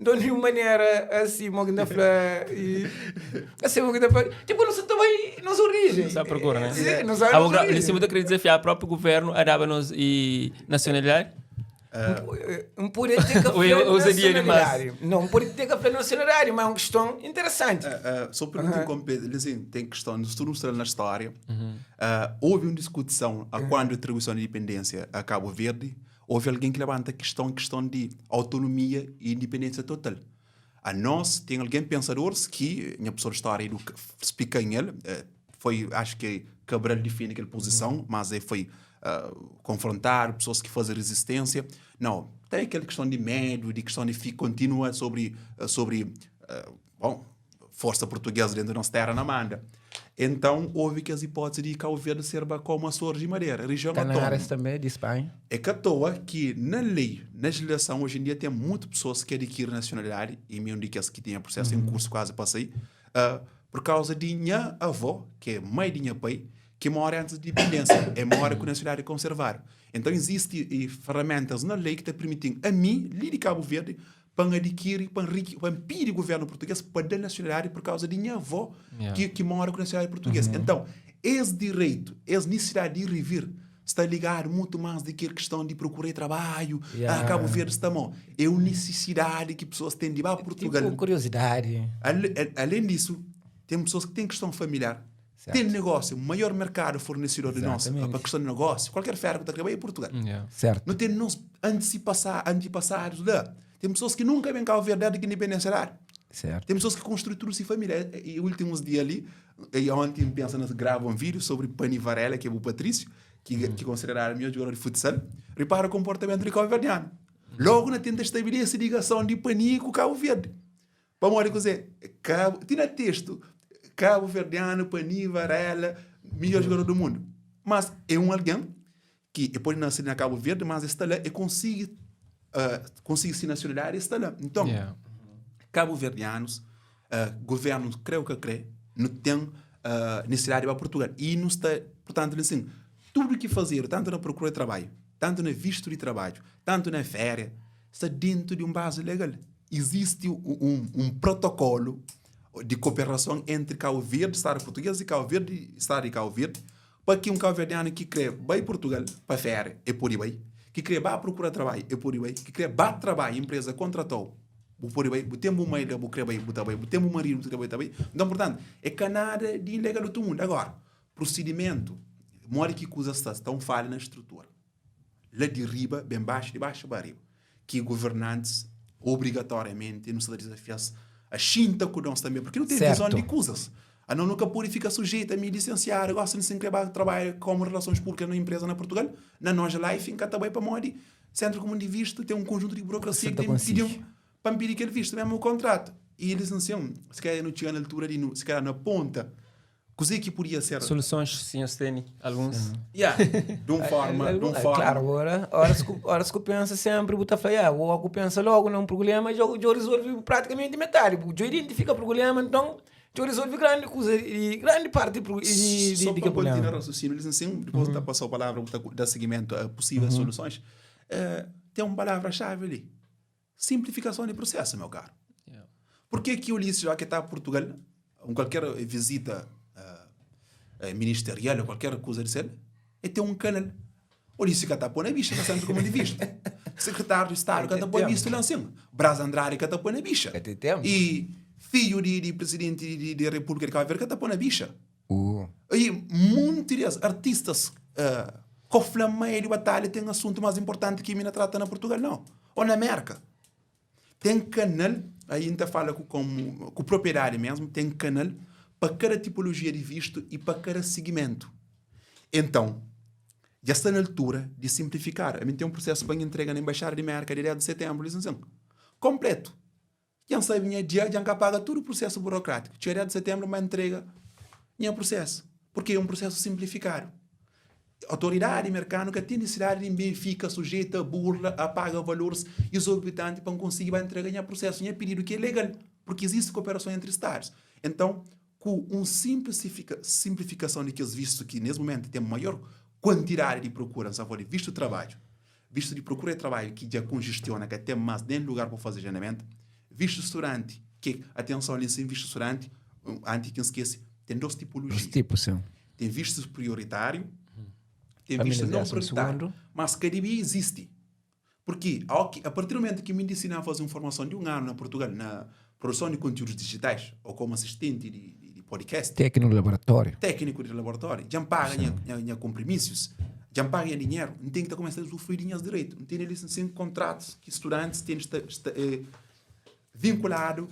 Nton di un manera asi, mo ki N ta fla, i asi mo ki N ta fla, tipu nu sa ta bai nos orijen. Nu sa prokura, né? Si, nu sabe nos Abo, orijen. Li si bu ta kre dizafiá propi guvernu a daba nos i nasionalidadi? N pode te ka fla nacionalidade. Não, n pode te ka fla nacionalidade, mas é um questão interessante. Só pergunta assim, tem questão, nós tudo mostrando na história. Houve uma discussão a quando a atribuição de independência a Cabo Verde, houve alguém que levanta a questão, questão de autonomia e independência total. A nós, tem alguém pensadores que, nha professor de história educa, explica em ele, foi, acho que Cabral defende aquela posição, mas ele foi confrontar pessoas que fazem resistência. Não, tem aquela questão de medo, de questão de fica contínua sobre, sobre bom, força portuguesa dentro da nossa terra na manda. Então, houve que as hipóteses de Cabo Verde ser como Açores e Madeira, região autónoma. Canárias também, de Espanha. É que à toa que na lei, na legislação, hoje em dia tem muitas pessoas que adquirem nacionalidade, e mesmo de que as que têm processo em curso quase para sair, por causa de minha avó, que é mãe de minha pai, que mora antes da independência, é mora com nacionalidade conservada. Então, existem ferramentas na lei que te permitem a mim, li de Cabo Verde, para adquirir, para para pedir o governo português para dar nacionalidade por causa de minha avó yeah. que, que mora com nacionalidade portuguesa. Uhum. Então, esse direito, essa necessidade de ir e vir, está ligado muito mais do que a questão de procurar trabalho, yeah. ah, Cabo Verde está bom. É uma necessidade que pessoas têm de ir para Portugal. Tipo curiosidade. Além disso, tem pessoas que têm questão familiar. Certo. Tem negócio, o maior mercado fornecedor de nós, para questão de negócio, qualquer feira que está é Portugal. Yeah. Certo. Não tem nós antepassados lá. Tem pessoas que nunca vêm cá ao verdade que independência lá. Certo. Tem pessoas que construem tudo sem família. E últimos dias ali, e ontem pensa nós grava um vídeo sobre Pani Varela, que é o Patrício, que, que considerado o melhor jogador de futsal. Repara o comportamento de Cabo Verdeano. Logo na tenta estabelecer ligação de Pani com Cabo Verde. Pamodi kuzê? Cabo, ti na texto, Cabo Verdeano, Pani, Varela, melhor jogador do mundo. Mas é um alguém que pode nascer na Cabo Verde, mas está lá e consegue, consegue se nacionalidade e está lá. Então, yeah. cabo-verdianos, governo, creio que crê, não tem necessidade de ir para Portugal. E não está, portanto, assim, tudo que fazer, tanto na procura de trabalho, tanto na visto de trabalho, tanto na férias, está dentro de um base legal. Existe um protocolo de cooperação entre Cabo Verde, Estado português e Cabo Verde, Estado de Cabo Verde, para que um cabo-verdiano que crê vai Portugal para férias, é por aí, que crê vai procurar trabalho, é por aí, que crê vai trabalho, a empresa contratou, o por aí, o tempo mãe, o crê vai, o trabalho, o tempo marido, o crê vai também. Então, portanto, é canada de ilegal do mundo. Agora, procedimento, mora que coisa está, estão falha na estrutura. Lá de riba, bem baixo, de baixo para riba. Que governantes, obrigatoriamente, não se desafiar a xinta com nós também, porque não tem visão de coisas. A não nunca pode ficar sujeita a me licenciar, gosta de se inscrever, trabalha como relações públicas na empresa na Portugal, na nossa life, em também para Modi, centro comum de visto, tem um conjunto de burocracia que tem que pedir para pedir aquele visto, mesmo o contrato. E eles não são, se calhar não tinha na altura de, se calhar na ponta, coisa que podia ser. Soluções, sim, tem alguns. Sim. Yeah. De uma forma, de uma forma. Claro, agora, horas que, horas que pensa sempre, bota falha, ou que pensa logo num problema, já, já resolve praticamente metade. Já identifica o problema, então já resolve grande coisa e grande parte de, de, Só de para continuar o raciocínio, eles assim, depois uhum. passar a palavra, dar seguimento a possíveis uhum. soluções, tem uma palavra-chave ali. Simplificação de processo, meu caro. Yeah. Porque que Ulisses, já que está a Portugal, em qualquer visita ministerial ou qualquer coisa de ser, é ter um canal. Ulisses que está a pôr na bicha, está sempre como de visto. Secretário de Estado que está a pôr visto lá em cima. Braz Andrade que está a pôr na bicha. E filho de, de presidente de República de Cabo Verde que está a pôr na bicha. E muitos artistas com flameio de batalha tem assunto mais importante que a mina trata na Portugal, não. Ou na América. Tem canal, aí a gente fala com, com, com propriedade mesmo, tem canal para cada tipologia de visto e para cada segmento. Então, já está na altura de simplificar. A mim tem um processo para entrega na Embaixada de América de 10 de setembro, dizem assim, completo. Quem sabe minha dia, já paga todo o processo burocrático. Dia 10 de setembro, uma entrega, minha processo. Porque é um processo simplificado. Autoridade americana que tem necessidade de Benfica sujeita a burla, a paga valores exorbitantes para conseguir entregar ganhar processo, ganhar pedido que é legal, porque existe cooperação entre estados. Então, com uma simplificação de que os vistos que nesse momento tem maior quantidade de procura, só de visto de trabalho, visto de procura de trabalho que já congestiona, que tem mais nem lugar para fazer agendamento, visto estudante, que, atenção ali, sem visto estudante, antes que esqueça, tem duas tipologias. Dois tipos, sim. Tem visto prioritário, tem visto não prioritário, mas que devia existe. Porque ao ki, a partir do momento ki mi disidi faze un formason di un anu na Portugal na produson di konteúdus dijitais ou komu asistenti di, di, di podcast, Tékniku di laboratóriu. tékniku di laboratóriu, dja N paga nha, nha, nha konprimisus, dja N paga nha dinheru, N ten ki ta kumesa usufrui di nhas direitu. N tene li sin kontratus ki studantis ten sta, sta, eh, vinkuladu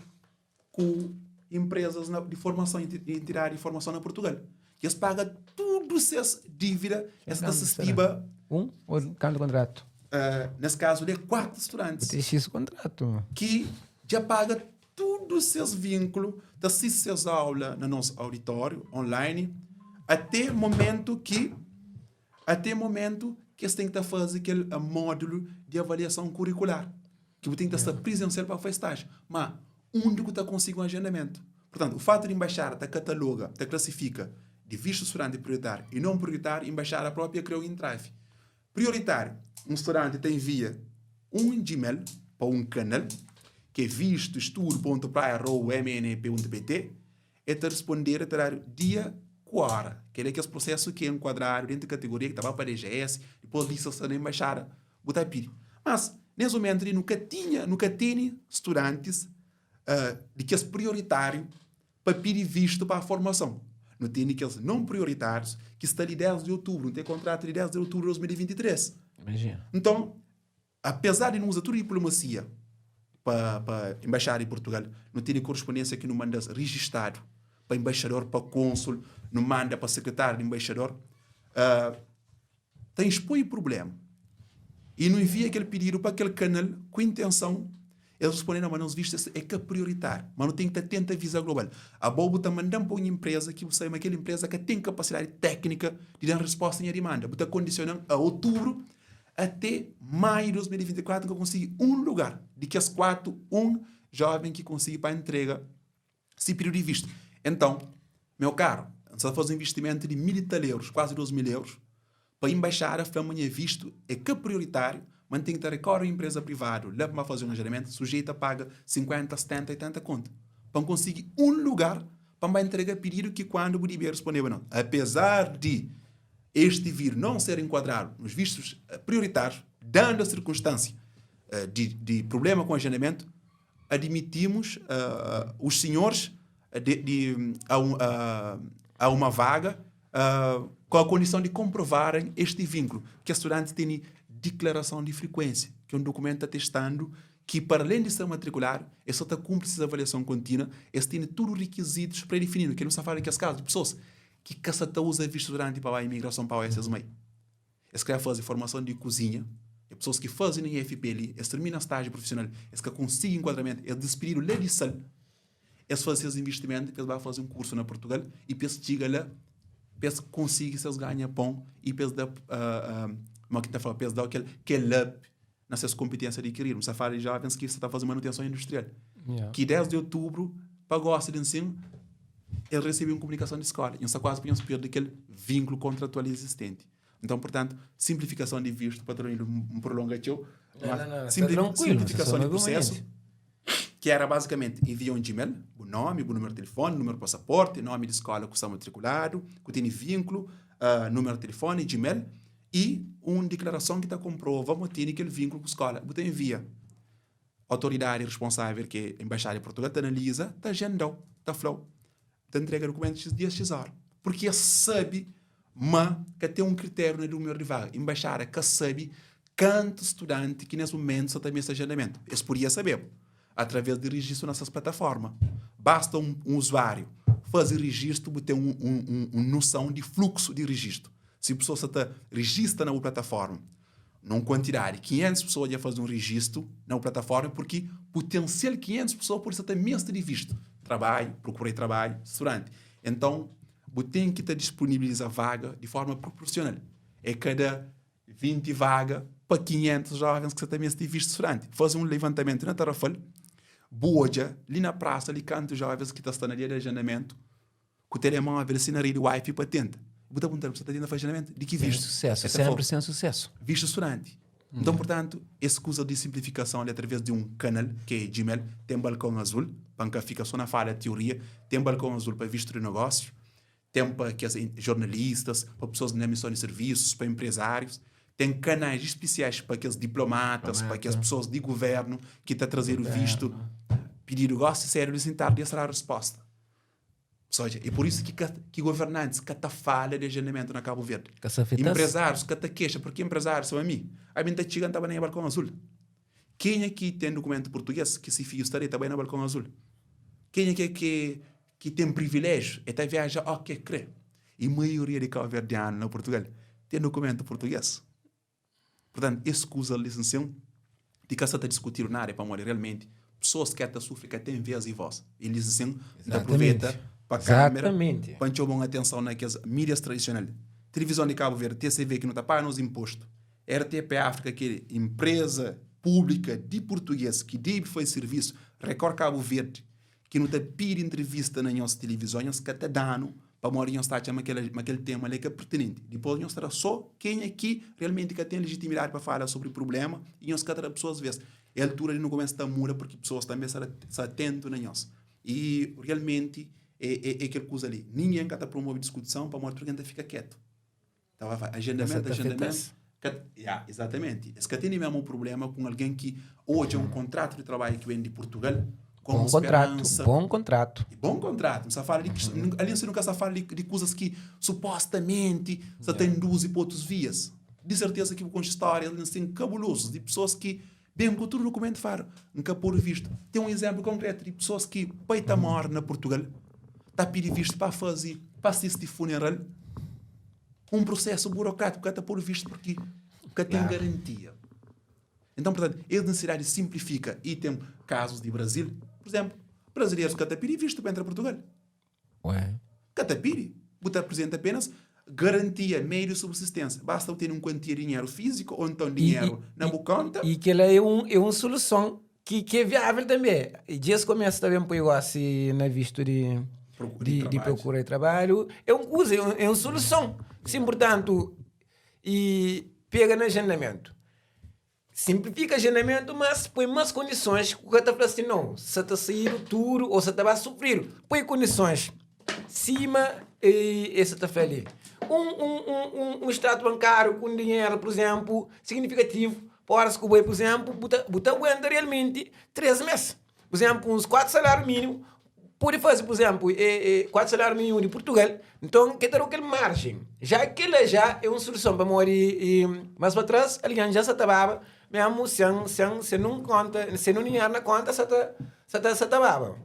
ku empresas na, di formason, entidadi di formason na Portugal. Ki es paga tudu ses dívida, es ta sistiba. Un ou kantu kontratu? Uh, nes kazu li é 4 estudantes. Tem X kontratu. Ki dja paga tudu ses vínkulo, ta sisti ses aula na nos auditório online, até momento ki Até momentu ki es ten ki ta faze kel módulu di avaliason kurikular, ki bu ten ki ta sta prizensial pa faze stájiu. Má, undi ku ta konsigi un ajendamentu? Purtantu, o fatu di enbaixada ta kataloga, ta klasifika di vistu studanti prioritáriu i non prioritáriu, enbaixada própi a kria un entravi. Prioritáriu, un studanti ta envia un Gmail pa un kanal, ki é vistu estudu pontu praia arroba mnep pontu pt, El ta respondedu, el ta dadu dia ku óra. Kel-li é kes prosésu ki é enkuadradu déntu di kategoria ki ta ba pa DGS, dipôs lista sta na enbaixada, bu ta pidi. Mas, nes mumentu li, nu ka tinha, nu ka tene studantis di kes prioritáriu pa pidi vistu pa formason. Nu tene kes non prioritárius ki sta li désdi otubru, nu ten kontratu di désdi otubru di 2023. Imajina. Nton, Apesar di nu uza tudu diplomasia pa pa embaixada di Portugal, nu tene korespondênsia ki nu manda-s rijistadu pa embaixador, pa konsul, nu manda pa sekretáriu di embaixador, ta inspoi prubléma. I nu envia kel pididu pa kel kanal ku intenson, es responde-nu ma nos vistu é ka prioritáriu, ma nu ten ki ta tenta viza global. Abo bu ta manda-m pa un enpreza ki bu sabe ma kel enpreza ka ten kapasidadi téknika di da-m resposta nha dimanda. Bu ta kondisiona-m a otubru Até maio di 2024 N ka konsigi un lugar. Di kes 4, un joven ki konsigi pa entrega si pedidu di vistu. Enton, meu karu, N sta faze un investimentu di mil i tal eurus, kuazi 2000 eurus, pa embaixada fla ma nha vistu é ka prioritáriu, ma N ten ki ta rekore un empresa privadu la pa N ba faze un agendamentu, sujeita a paga 50, 70, 80 kontu pa N konsigi un lugar pa N ba entrega pedidu ki kuandu bu dibia respondeba nau. Apesar di este vir não ser enquadrado nos vistos prioritários, dando a circunstância de, de problema com agendamento, admitimos uh, os senhores de, de, a, um, a, a uma vaga uh, com a condição de comprovarem este vínculo, que a estudante tem declaração de frequência, que é um documento atestando que, para além de ser matriculado, ele só está cumpre essa avaliação contínua, ele tem todos os requisitos pré-definidos, que não está falando que as casos de pessoas ki ka sa ta uza vistu duranti pa bai imigrason pa bai ses mai. Es kre faze formason di kuzinha, e pesoas ki faze na IFP li, es termina stájiu profisional, es ka konsigi enkuadramentu, es dispididu la di sal, es faze ses investimentu pa es bai faze un kursu na Portugal i pa es txiga la, pa es konsigi ses ganha pon i pa es da, ma ki ta fla, pa es da kel kel up na ses konpitênsia adikiridu. N sta fala di jovens ki sta ta faze manutenson industrial, ki desdi otubru pa gosi di nsin, el resebe un komunikason di skola i N sta kuazi pa nhos perde kel vinklu kontratual izistenti. Nton, purtantu, sinplifikason di vistu pa torna N prolonga txeu, mas sinplifikason di prusesu, ki era bazikamenti envia un Gmail, bu nomi, bu numeru di telefoni, numeru di pasaporti, nomi di skola ku sta matrikuladu, ku tene vinklu, numeru di telefoni, Gmail, i un diklarason ki ta konprova ma tene kel vinklu ku skola. Bu ta envia. Autoridadi responsável, ki é Embaixada di Portugal, ta analiza, ta ajenda-u, ta fla-u, ta entrega dukumentu X dia, X óra. Purki es sabe ma ka ten un kritériu na númeru di vaga. Embaixada ka sabe kantu studanti ki nes mumentu sa ta meste ajendamentu. Es podia sabeba através di rejistu na ses plataforma. Basta un uzuáriu faze rejistu, bu ten un noson di fluksu di rejistu. Si pesoa sa ta rejista na bu plataforma na un kuantidadi, 500 pesoa dja faze un rejistu na bu plataforma purki putensial 500 pesoa pode sa ta meste di vistu, trabadju, prokura di trabadju, studanti. Enton, bu ten ki ta disponibiliza vaga di forma proporsional. É kada 20 vaga pa 500 jovens ki sa ta meste di vistu studanti. Faze un levantamentu na Tarrafal, bu odja li na prasa li kantu jovens ki ta sta na dia di ajendamentu ku telemóvel si na redi wifi pa tenta. Bu ta punta-l, bu sta ta tenta faze agendamentu? Di ki vistu? Sem susesu, senpri sem susesu. Vistu studanti. Nton, purtantu, es kuza di sinplifikason li atraves di un kanal, ki é Gmail, ten balkon azul, pa N ka fika so na fala tioria, ten balkon azul pa vistu di nogósiu, ten pa kes jornalistas, pa pesoas na mison di sirvisus, pa enprezárius. Ten kanais spesiais pa kes diplomatas, pa kes pesoas di guvernu ki ta trazedu vistu, pididu gosi sedu di sintar di es ra resposta. Soja, é por isu ki ka, ki governantis ka ta fala di agendamentu na Kabu Verdi. Ka sa afeta-s. Empresárius ka ta kexa, porque empresárius sima mi, ami N ta txiga N ta bai na nha balkon azul. Kenha ki ten dukumentu purtugês ki si fidju sta li ta bai na balkon azul. Kenha ki ki ki ten priviléjiu e ta viaja ó ke kre. E maioria di kauverdianu na Purtugal ten dukumentu purtugês. Purtantu, es kuza li sin di ka sa ta diskutidu nada, é pamodi realmenti pesoas ki ta sufri ka ten vez i voz. E li sin, N ta aproveita pa kamera pa N txoma un atenson na kes mídias tradisional. Tilivizon di Kabu Verdi, TCV, ki nu ta paga nos inpostu, RTP Áfrika, ki é inpreza públika di purtugês ki debe faze sirvisu, Record Kabu Verdi, ki nu ta pidi intrivista na nhos tilivizon, nhos ka ta da-nu pamodi nhos ta atxa ma kel, ma kel tema li é ka pertinenti. Dipôs nhos ta da sô kenha ki realmenti ka ten lejitimidadi pa fala sobri prubléma i nhos ka ta da pesoas vês. É altura di nu kumesa ta muda purki pesoas tanbê sta sta atentu na nhos. I realmenti é, é, é kel kuza li. Ningen ka ta promove diskutison pamodi tudu algen ta fika ketu. Ta vai fala, agendamento, agendamento. Ka, ya, exatamente. Es ka tene mesmo problema com alguém que odja um contrato de trabalho que vem de Portugal como Bom contrato, esperança. bom contrato. E bom contrato. Não fala de, ali você nunca fala de, de coisas que supostamente você tem induz para outros vias. De certeza que com histórias assim cabulosos de pessoas que bem com todo documento faro, nunca pôr visto. Tem um exemplo concreto de pessoas que pai tá morre na Portugal, tá pedir visto para fazer, para assistir funeral, um processo burocrático que tá pôr visto porque porque tem garantia. Então, portanto, a necessidade simplifica e tem casos de Brasil, por exemplo, brasileiros que tá pedir visto para entrar em Portugal. Ué. Catapiri, você apresenta apenas garantia, meio de subsistência. Basta ter um quantia de dinheiro físico ou então dinheiro na boa conta. E que ela é, um, é uma solução que, que é viável também. E dias começa também por igual assim, na visto de, Procura de de, de trabalho. procura de trabalho. É um coisa, é, um, é uma solução. Sim, portanto, e pega no agendamento. Simplifica agendamento, mas põe mais condições que o cara tá falando assim, não, se tá saindo tudo ou se tá vai sofrer. Põe condições. Cima e esse tá falando ali. Um, um, um, um, um extrato bancário com dinheiro, por exemplo, significativo, para horas que o boi, por exemplo, buta, buta aguenta realmente 3 meses. Por exemplo, uns 4 salários mínimos, pode fazer, por exemplo, 4 salários mínimos de Portugal, então, que ter aquele margem. Já aquela já é uma solução para morrer e, mas para trás, alguém já se acabava, mesmo sem, sem, sem não conta, sem não dinheiro na conta, se tá, se tá, se acabava.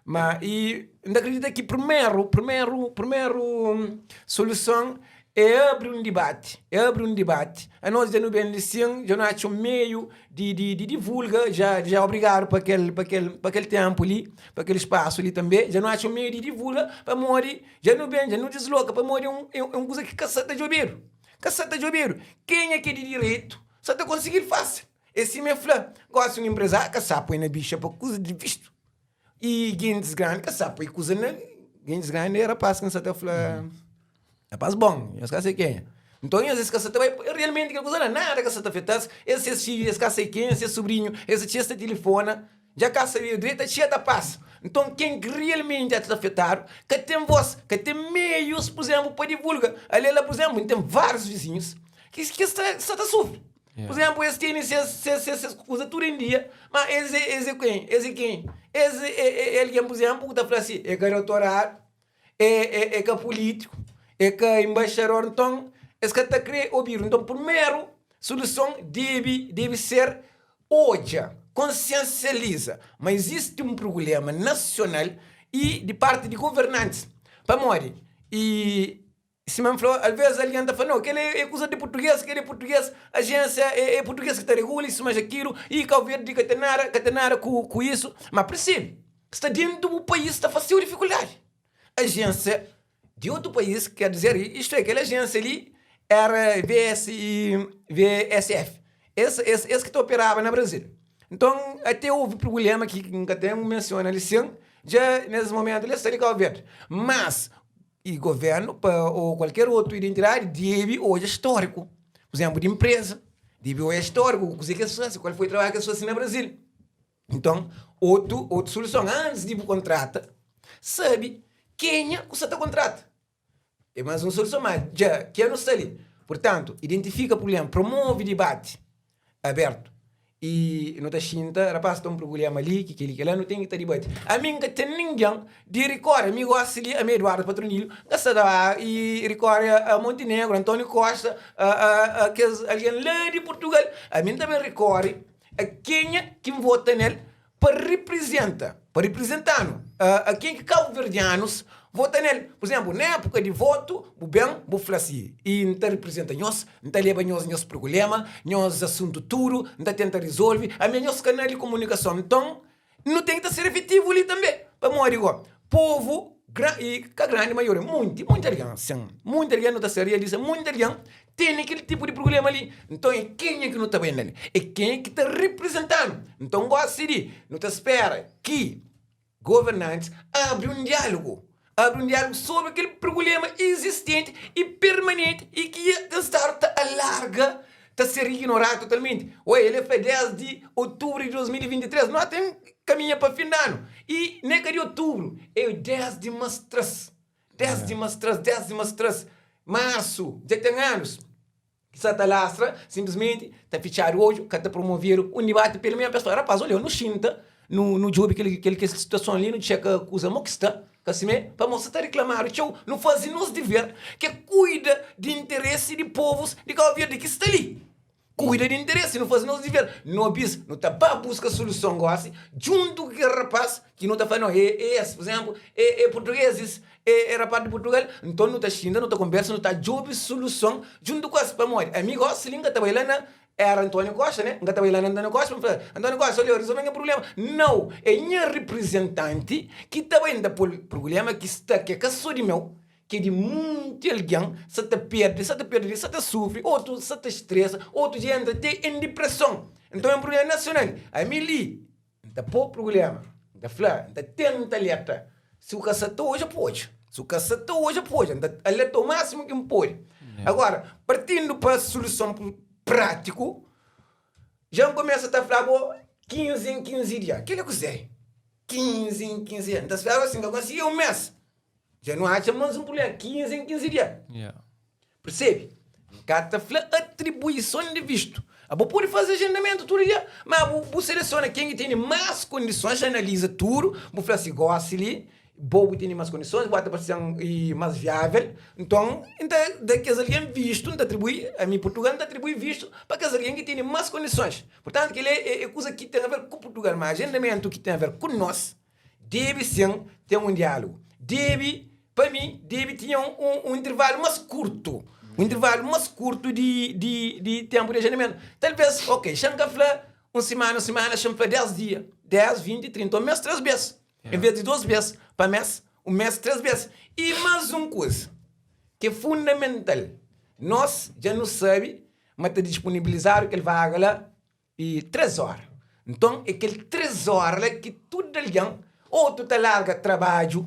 Mas, e ainda acredito que primeiro, primeiro, primeiro solução é abrir um debate, é abrir um debate. A nós já não bem sim, já não acho um meio de, de, de divulga, já, já obrigado para aquele, para aquele, para aquele tempo ali, para aquele espaço ali também, já não acho um meio de divulga para morrer, já não bem, já não desloca para morrer um, é um coisa que caçata de obeiro. Caçata de obeiro. Quem é que é de direito, só tá conseguir fácil. Esse me fala, gosta de um empresário, caçar põe na bicha para coisa de visto. E guindes grande, caçar põe coisa na guindes grande era rapaz que não sabe falar. Rapaz bom, eu sei quem é. Então, às vezes, que você vai realmente que coisa não é nada que você está afetando. Esse é filho, esse cara sei quem, esse é sobrinho, esse tia está telefona, já cá sabia direito, a tia tá passa. Então, quem realmente está afetado, que tem voz, que tem meios, por exemplo, para divulgar. Ali, lá, por exemplo, tem vários vizinhos que, que está, está a sofrer. Por exemplo, esse tem esse, esse, esse, esse coisa tudo em dia, mas esse, esse é quem? Esse é quem? Esse é, é, é alguém, por exemplo, que está falando assim, é garoto é, é, é que é político, é que é embaixador, então, esse cara está querendo ouvir. Então, primeiro, solução deve, deve ser hoje, consciencializa. Mas existe um problema nacional e de parte de governantes. Para morrer. E se me falou, às vezes alguém está falando, não, aquele é, é coisa de português, aquele é português, agência é, é português que está regula isso, mas aquilo, e Cabo Verde que tem nada, que tem nada com, com isso. Mas percebe, está dentro do país, está fazendo dificuldade. Agência de outro país, quer dizer, isto é, aquela agência ali era VS, VSF. Esse, esse, esse que operava no Brasil. Então, até houve problema que nunca tem menciona ali, sim, já nesse momento ele está ali Cabo Verde. Mas, e governo pa, ou qualquer outra identidade deve hoje histórico. Por exemplo, de empresa. Deve hoje histórico, o que é qual foi o trabalho que as pessoas no Brasil. Então, outro, outra solução, antes de contrata, sabe quem é que você está contrata. É mais uma solução, mas já, que não está ali. Purtantu, identifika prubléma, promove dibati abertu i nu ta xinta, rapaz ten un prubléma li, ki kel-li, kel-la, nu ten ki ta dibati. Ami N ka ten ningen di rikore, ami gosi li, ami Eduardo Patronilho, N ka sta ta i rikore a Montenegro, António Costa, a kes algen la di Purtugal. Ami N ta ben rikore a kenha ki N vota nel pa riprizenta, pa riprizenta-nu, a ken ki kabuverdianus vota nel. Pur izénplu, na épuka di votu, bu ben, bu fla si, i N ta riprizenta nhos, N ta leba nhos nhos prubléma, nhos asuntu tudu, N ta tenta rizolve, ami é nhos kanal di komunikason. Nton, nu ten ki ta ser efetivu li tanbe. Pamodi go, povu, i ka grandi maioria, monti, monti algen, sin, monti algen, nu ta ser realista, monti algen Tene kel tipu di prubléma li. Nton, é kenha ki nu ta bai na el? É kenha ki ta reprizenta-nu? Nton, gósi li, nu ta spéra ki governantis abri un diálugu, abri un diálugu sobri kel prubléma izistenti i permanenti i ki ten stadu ta alarga, ta ser ignoradu totalmenti. Oi, el fla désdi otubru di 2023, no ten kaminha pa fin di anu. I n'é ka di otubru, é désdi más tras. 10 di mas tras, 10 di mas tras, marsu, dja ten anus ki sa ta lastra, sinplismenti ta fitxadu odju, ka ta promovedu un dibati pelu menu pa es fla, rapaz, olha, nu xinta, nu nu djobe kel kel kel situason li, nu txeka kuza mo ki sta, ka simé? Pamodi sa ta riklamadu txeu, nu faze nos diver, ki é kuida di interesi di povus di Kabu Verdi ki sta li. Kuida di interesi, nu faze nos diver. No bis, nu ta ba buska soluson gosi djuntu ku kel rapaz ki nu ta fla, no, é é es, pur izénplu, é é purtugezis, é é rapaz di Purtugal. Nton nu ta xinta, nu ta konbersa, nu ta djobe soluson djuntu ku es. Pamodi ami gosi li N ka ta bai la na era António Costa, né? N ka ta bai la na António Costa pa N fla, António Costa, olha, rizolve nha prubléma. Nau, é nha riprizentanti ki ta bai, N ta pô-l prubléma ki sta, ki é ka sô di meu, ki di munti algen sa ta perde, sa ta perde, sa ta sufri, otu sa ta stresa, otu dja entra te en dipreson. Nton é un prubléma nasional. Ami li, N ta pô prubléma, N ta fla, N ta tenta alerta. Si bu ka sa ta odja, pa odja. Si bu ka sa ta odja, pa odja. N ta alerta o másimu ki N pode. Agora, partindu pa soluson prátiku, dja N kumesa ta fla bo 15 en 15 dia. Kel-li é kuzê? 15 en 15 dia. N ta speraba si N ka konsigi un mês. Dja nu atxa más un prubléma, 15 en 15 dia. Yeah. Percebe? N ka ta fla atribuison di vistu. Abo pode faze agendamentu tudu dia, ma bu, bu selesiona ken ki tene más kondisons, analiza tudu, bu fla si gosi li, bo bu tene más kondisons, bu ata parse-m i más viável, nton N ta da kes algen vistu, N ta atribui, ami Purtugal, N ta atribui vistu pa kes algen ki tene más kondisons. Purtantu, kel-li é, é kuza ki ten aver ku Purtugal, ma agendamentu ki ten aver ku nos, Debe sin ten un diálogu. Debe, pa mi, debe tinha un, un intervalu más kurtu. Un intervalu más kurtu di, di, di ténpu di agendamentu. Talvês, ok, xa N ka fla un simana, un simana, xa N fla 10 dia. 10, 20, 30, un mês três bês. En vês di dôs bês pa mês, un mês três bês. I más un kuza ki é fundamental, nos dja nu sabe ma ta disponibilizadu kel vaga la E 3 óra. Nton, é kel 3 óra la ki tudu algen, otu ta larga trabadju,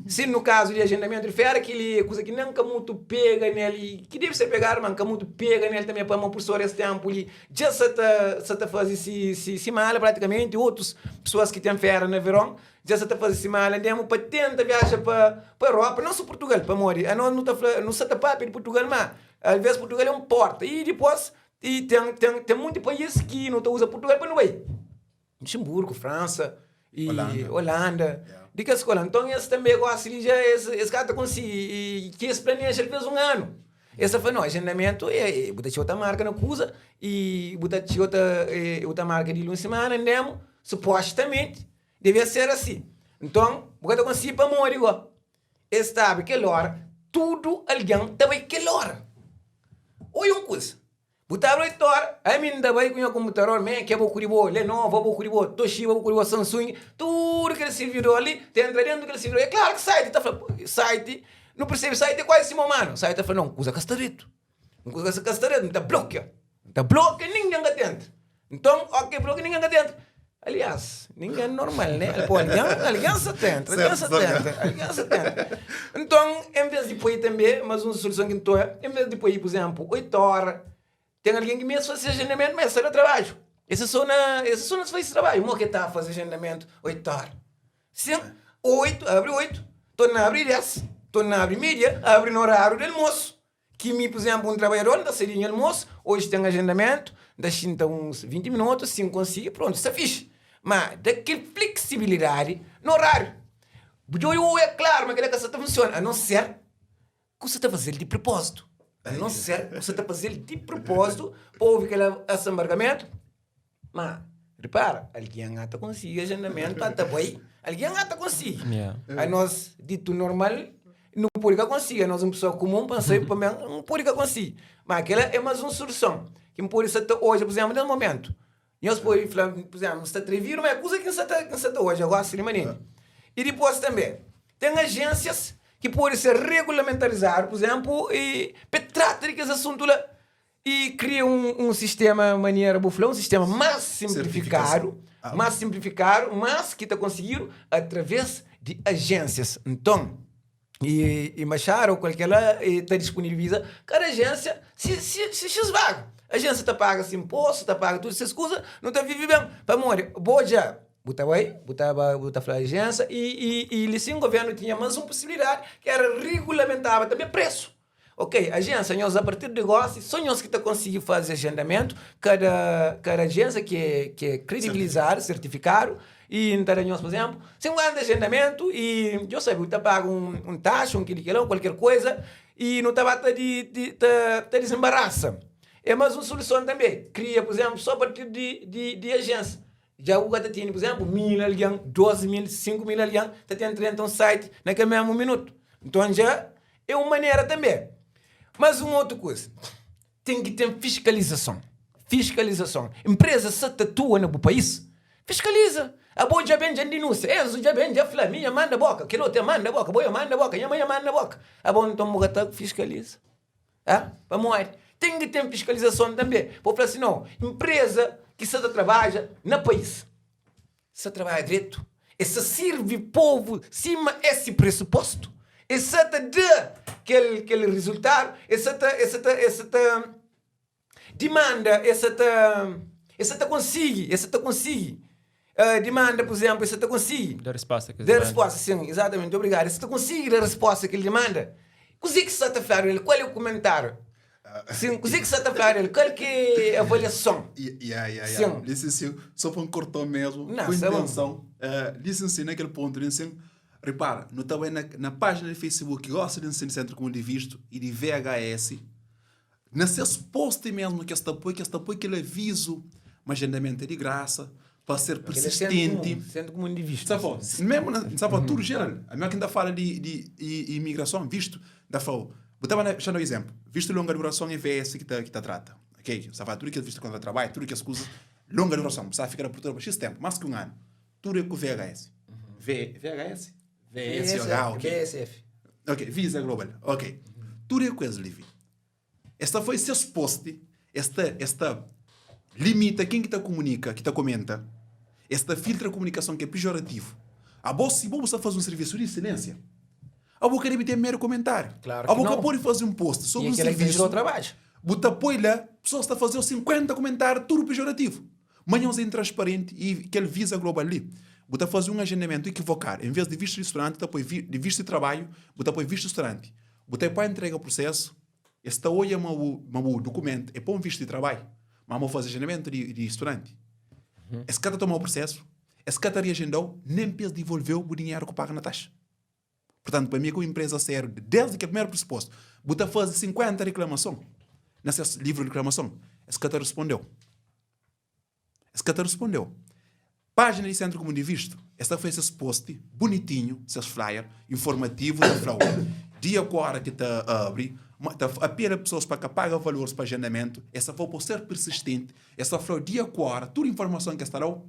si no kazu di agendamentu di fera, kel-li é kuza ki nen ka mutu pega nel i ki debe ser pegadu, ma N ka mutu pega nel tanbe, pamodi pursor es ténpu li dja sa ta sa ta faze si si si mala pratikamenti, otus pesoas ki ten fera na veron dja sa ta faze si mala mesmu pa tenta viaja pa pa Europa, non so Purtugal, pamodi anos nu ta fla nu sa ta papia di Purtugal, ma alves Purtugal é un porta i dipos I ten, ten, ten munti país ki nu ta uza Purtugal pa nu bai. Luxemburgo, Fransa, i Holanda. Holanda. Yeah. Di kes kola. Nton es tanbe gosi li dja es, es ka ta konsigi. I ki es planeja alvês un anu. Es ta fla, no, agendamentu é, é bu ta txeu ta marka na kuza i bu ta txeu ta, e, bu ta marka di li un simana, ndemu, supostamenti devia ser asi. Nton, bu ka ta konsigi pamodi go. Es ta abri kel óra, tudu algen ta bai kel óra. Oia un kuza, bu ta abri 8 óra, ami N ta bai ku nha konputador, me ke bo ku di bo, Lenovo, bo ku di bo, Toshiba, bo ku di bo, Samsung, tudu kel sirvidor li ta entra dentu kel sirvidor. É klaru ki site ta fla, site, nu persebe site é kuazi sima umanu, site ta fla, nau, kuza ka sta dretu. Un kuza ka sta dretu, N ta blokia. N ta blokia, ningen ka ta entra. Nton, óki el blokia, ningen ka ta entra. Aliás, ningen normal, né? El pô algen, algen sa ta entra, algen sa ta entra, algen sa ta entra. Nton, en vês di poi tanbê, mas un soluson ki N ta oia, en vês di poi, pur izénplu, 8 óra, ten algen ki meste faze agendamentu, ma el sta na trabadju. El sta sô na, el sta sô na faze trabadju. Mo ki el ta faze agendamentu 8 óra? Sin, 8, abri 8, torna abri 10, torna abri meia-dia, abri na oráriu di almosu. Ki mi, pur izénplu, un trabadjador, N ta sai di nha almosu, oji ten agendamentu, N ta xinta uns 20 minutu, si N konsigi, prontu, sta fixi. Má da kel fleksibilidadi na oráriu. Bu djobe ô é klaru ma kel-la ka sta ta funsiona, a non ser ku sa ta faze-l di prupózitu. A non ser ku sa ta faze-l di prupózitu pa obi kel asambargamentu. Má, ripara, algen ata konsigi agendamentu, ata bai, algen ata konsigi. Anos, ditu normal, nu pode ka konsigi, anos un pesoa kumun, pa N sabe pa mi, N pode ka konsigi. Má kel-la é más un soluson ki N pode sa ta odja, pur izénplu, nes momentu. Nhos pode fla, pur izénplu, N sta atrevidu, má é kuza ki N sa ta, ki N sa ta odja gósi li manenti. I dipôs tanbê, ten ajénsias ki pode ser regulamentarizadu, pur izénplu, i pa trata di kes asuntu la i kria un sistéma manera bu fla, un sistéma más sinplifikadu, más sinplifikadu, más ki ta konsigidu através di ajénsias. Nton, i embaxada ou kualker la ta disponibiliza kada ajénsia si si xis vaga. Ajénsia ta paga se inpostu, ta paga tudu ses kuza, nu ta vive ben. Pamodi bo dja bu ta bai, bu ta bai, bu ta fla ajénsia i i i li sin govérnu tinha más un posibilidadi ki éra regulamentaba tanbe presu. Ok, ajénsia, nhos apartir di gósi sô nhos ki ta konsigi faze agendamentu, kada kada ajénsia ki é ki é kredibilizadu, sertifikadu, i N ta da nhos, pur izénplu, 50 agendamentu i dja sabe, bu ta paga un un taxa, un kili kila, un kualker kuza, i nu ta ba ta di di ta ta dizenbarasa. É más un soluson tanbe, kria, pur izénplu, sô apartir di di di ajénsia. Dja bu ka ta tene, pur izénplu, 1000 algen, 2000, 5000 algen ta tenta entra un site na kel mésmu minutu. Nton dja É un manera tanbê. Mas un otu kuza, ten ki ten fiskalizason. Fiskalizason. Enpreza sa ta atua na bu país, fiskaliza. Abo dja ben dja N dinúnsia, Enzo dja ben dja fla, mi nha manda boka, kel otu e manda boka, bo e manda boka, nha mai e manda boka. Abo nton bu ka ta fiskaliza? Ha? Pamodi? Ten ki ten fiskalizason tanbê. Pa bu fla si nau, enpreza ki sa ta trabadja na país, Sa trabadja dretu, e sa sirvi povu sima es si presupostu, e sa ta da kel kel rizultadu, e sa ta e sa ta e sa ta dimanda, e sa ta e sa ta konsigi, e sa ta konsigi dimanda, pur izénplu, e sa ta konsigi Da resposta ki es da dimanda. resposta, sin, izatamenti, obrigadu, e sa ta konsigi da resposta ki el dimanda. Kuzê ki sa ta fladu el? Kual é o kumentáriu? Sim, kuzê ki sa ta fla del? Kal ki é avaliason? Yeah, yeah, yeah. Sim. Lisensia, só pa N kortau mesmu, Não, ku sa bom. intenson. Lisensia, na kel pontu li, nsin, repara, nu ta bai na, na pájina di Facebook ki gosta di nsina Sentru Kumun di Vistu y di VHS, na ses post mesmu ki es ta poi, ki es ta poi kel avizu ma agendamentu é di grasa, pa ser Aquele é centro persistenti. comum, centro comum de visto. Sa fala, mesmu na, sa fala tudu jeral. Ami ki N ta fala di, di imigrason, vistu, N ta fla-u, bu ta ba na, xa da un izénplu, vistu longa durason é VS ki ta, ki ta trata, ok? Sa fala tudu kes vistu kontra trabadju, tudu kes kuzas, longa durason, bu sa fika na Purtugal pa xis ténpu, más ki un anu, tudu é ku VHS. V, VHS? VSH, ok. VSF. Ok, Visa Global, ok. Tudu é ku es li, vi. Es ta faze ses post, es ta, es ta limita ken ki ta kumunika, ki ta komenta, es ta filtra kumunikason ki é pejorativu. Abo, si bo bu sta faze un sirvisu di eselensia, abo ka debe ten medu komentáriu. Klaru ki Abo ka nau. pode faze un post E sobri é un kel-la ki ta djuda-u sirvisu, trabadja. bu ta poi la, pesoas ta faze-u 50 komentáriu tudu pejorativu. Ma nhos é intransparenti i kel visa global li, bu ta faze un agendamentu ekivokadu, en ves di vistu di studanti, ta poi di vistu di trabadju, bu ta poi vistu di studanti. Bu ta pa entrega prusesu, es ta odja ma bu ma bu dukumentu é pa un vistu di trabadju, ma bu faze agendamentu di di studanti. Es ka ta toma bu prusesu, es ka ta riagendau, nen pa es divolveu bu dinheru ku paga na taxa. Purtantu, pa mi é ku inpresa sériu, desdi kel primeru presupostu, bu ta faze 50 riklamason na ses livru di riklamason, es ka ta rispondeu. Es ka ta respondeu. Pájina di Sentru Kumun di Vistu, es ta faze ses post bunitinhu, ses flyer informativu ta fla-u dia ku óra ki ta abri, ta apela pesoas pa ka paga valoris pa agendamentu, es ta fla-u pa bu ser persistenti, es ta fla-u dia ku óra, tudu informason ki es ta da-u.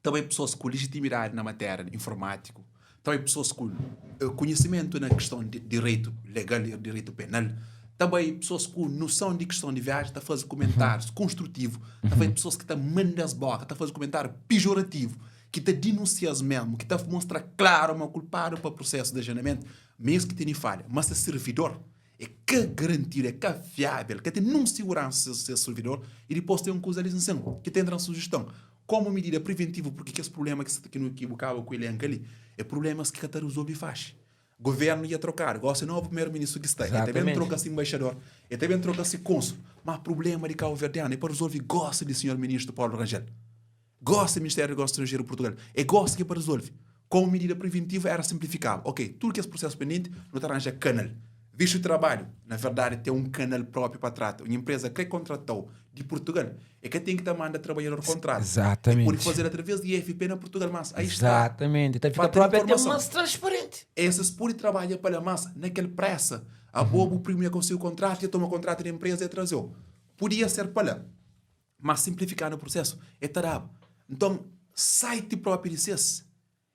Ta bai pesoas ku lejitimidadi na matéria informátiku, ta bai pesoas ku konhisimentu na kiston di direitu legal i direitu penal, ta bai pesoas ku noson di kiston di viaji ta faze kumentárius konstrutivu, ta bai pesoas ki ta manda-s boka, ta faze kumentáriu pijorativu, ki ta dinunsia-s mésmu, ki ta mostra klaru ma kulpadu pa prusésu di agendamentu, ma es ki tene falha, ma ses sirvidor É ka garantidu, é ka fiável, ka ten nun siguransa ses servidor i dipos ten un kuza li sin ki ta entra na sujiston komu midida priventivu purki kes prublema ki sta ki nu ki bu kaba ku elenka li é prublemas ki ka ta rizolve faxi. Governu ia trokadu, gosi novu primeru-ministru ki sta, e ta ben troka si embaixador, e ta ben troka si konsul, ma prublema di kabuverdianu e pa rezolvi gosi di sinhor ministru Paulo Rangel, gosi Ministériu di Negósiu Stranjeru di Purtugal, e gosi ki e pa rezolvi. Komu midida priventiva era simplifikaba, ok, tudu kes prusesu pendenti nu ta ranja kanal. Vistu di trabadju, na verdadi ten un kanal propi pa trata. Un enpreza kre kontratau di Purtugal, e ka ten ki ta manda trabadjador kontratu. Exatamente. E pode fazel atraves di IFP na Purtugal, mas aí sta. Exatamente. Ta fika Falta di propi até informason. mas transparenti. Esses pode trabadja pa la, mas na kel presa, abo bu primu ya konsigi kontratu, ya toma kontratu di enpreza ya trazeu. Podia ser pa la, mas simplifikadu prusesu, e ta daba. Nton, site propi di ses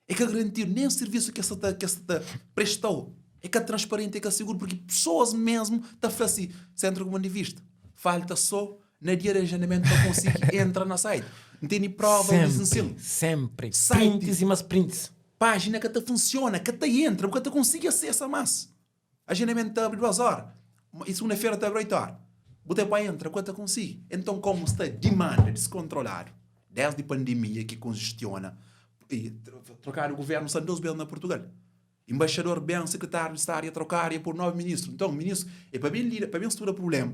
É ka garantidu nen sirvisu ki es ta ki es ta presta-u é ka transparenti, é ka siguru purki pesoas mesmu ta fla si, Sentru Kumun di Vista, falta so na dia di agendamentu pa konsigi entra na site. N tene prova di Senpri, sin. senpri. Site. Printis i mas printis. Pájina ka ta funsiona, ka ta entra, bu ka ta konsigi asesa mas. Agendamentu ta abri duas óra, i sugunda-fera ta abri oitu óra. Bu ta pa entra, bu ka ta konsigi. Enton, komu sta dimanda diskontroladu desdi pandemia ki konjestiona i trokadu guvernu sta dos bes na Purtugal. Embaixador ben, sekretáriu di Stadu ia trokadu, ia pôdu novu ministru. Nton, ministru é pa ben lida, pa ben studa prublema,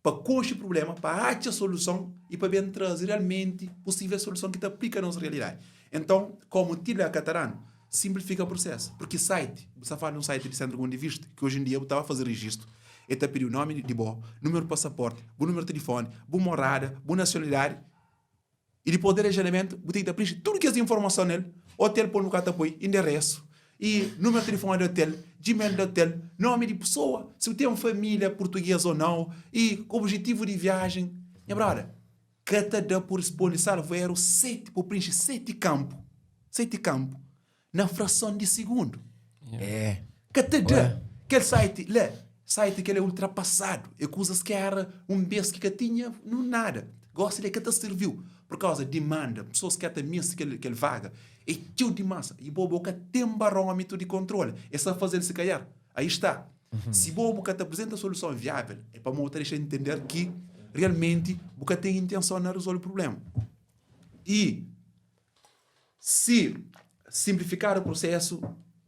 pa konxe prublema, pa atxa soluson i pa ben traze realmenti pusível soluson ki ta aplika nos realidadi. Enton, komu ti la ka ta danu, simplifika prusesu. Purki site, bu sta fala di un site di Sentru Kumun di Vistu, ki oji en dia bu ta ba faze rejistu, e ta pidi nomi di bo, numeru di pasaporti, bu numeru di tilifoni, bu morada, bu nasionalidadi, I dipôs di arejanamentu, bu ten ki ta prinxe tudu kes informason nel, otel pa undi bu ka ta poi, inderesu, i numeru di tilifoni di otel, Gmail di otel, nomi di pesoa, si bu ten familia purtuges o nau, i objetivu di viajen. Nha broda, ka ta da pa risponde salvu eru seti, pa bu prinxe seti kanpu, seti kanpu, na frason di sigundu. É. Ka ta da. Kel site la, site kel é ultrapasadu. É kuzas ki era un bes ki ka tinha nu nada. Gosi li ka ta sirviu. Por kauza dimanda, pesoas ki ta meste kel, kel vaga. É txeu dimas. I bo, bo ka ten barómetru di kontrola. É sa fazel si kalhar. Aí sta. Si bo bu ka ta apresenta soluson viável, é pamodi bu ta dexa entender ki realmenti bu ka ten intenson na resolve problema. I Si simplifikadu prusesu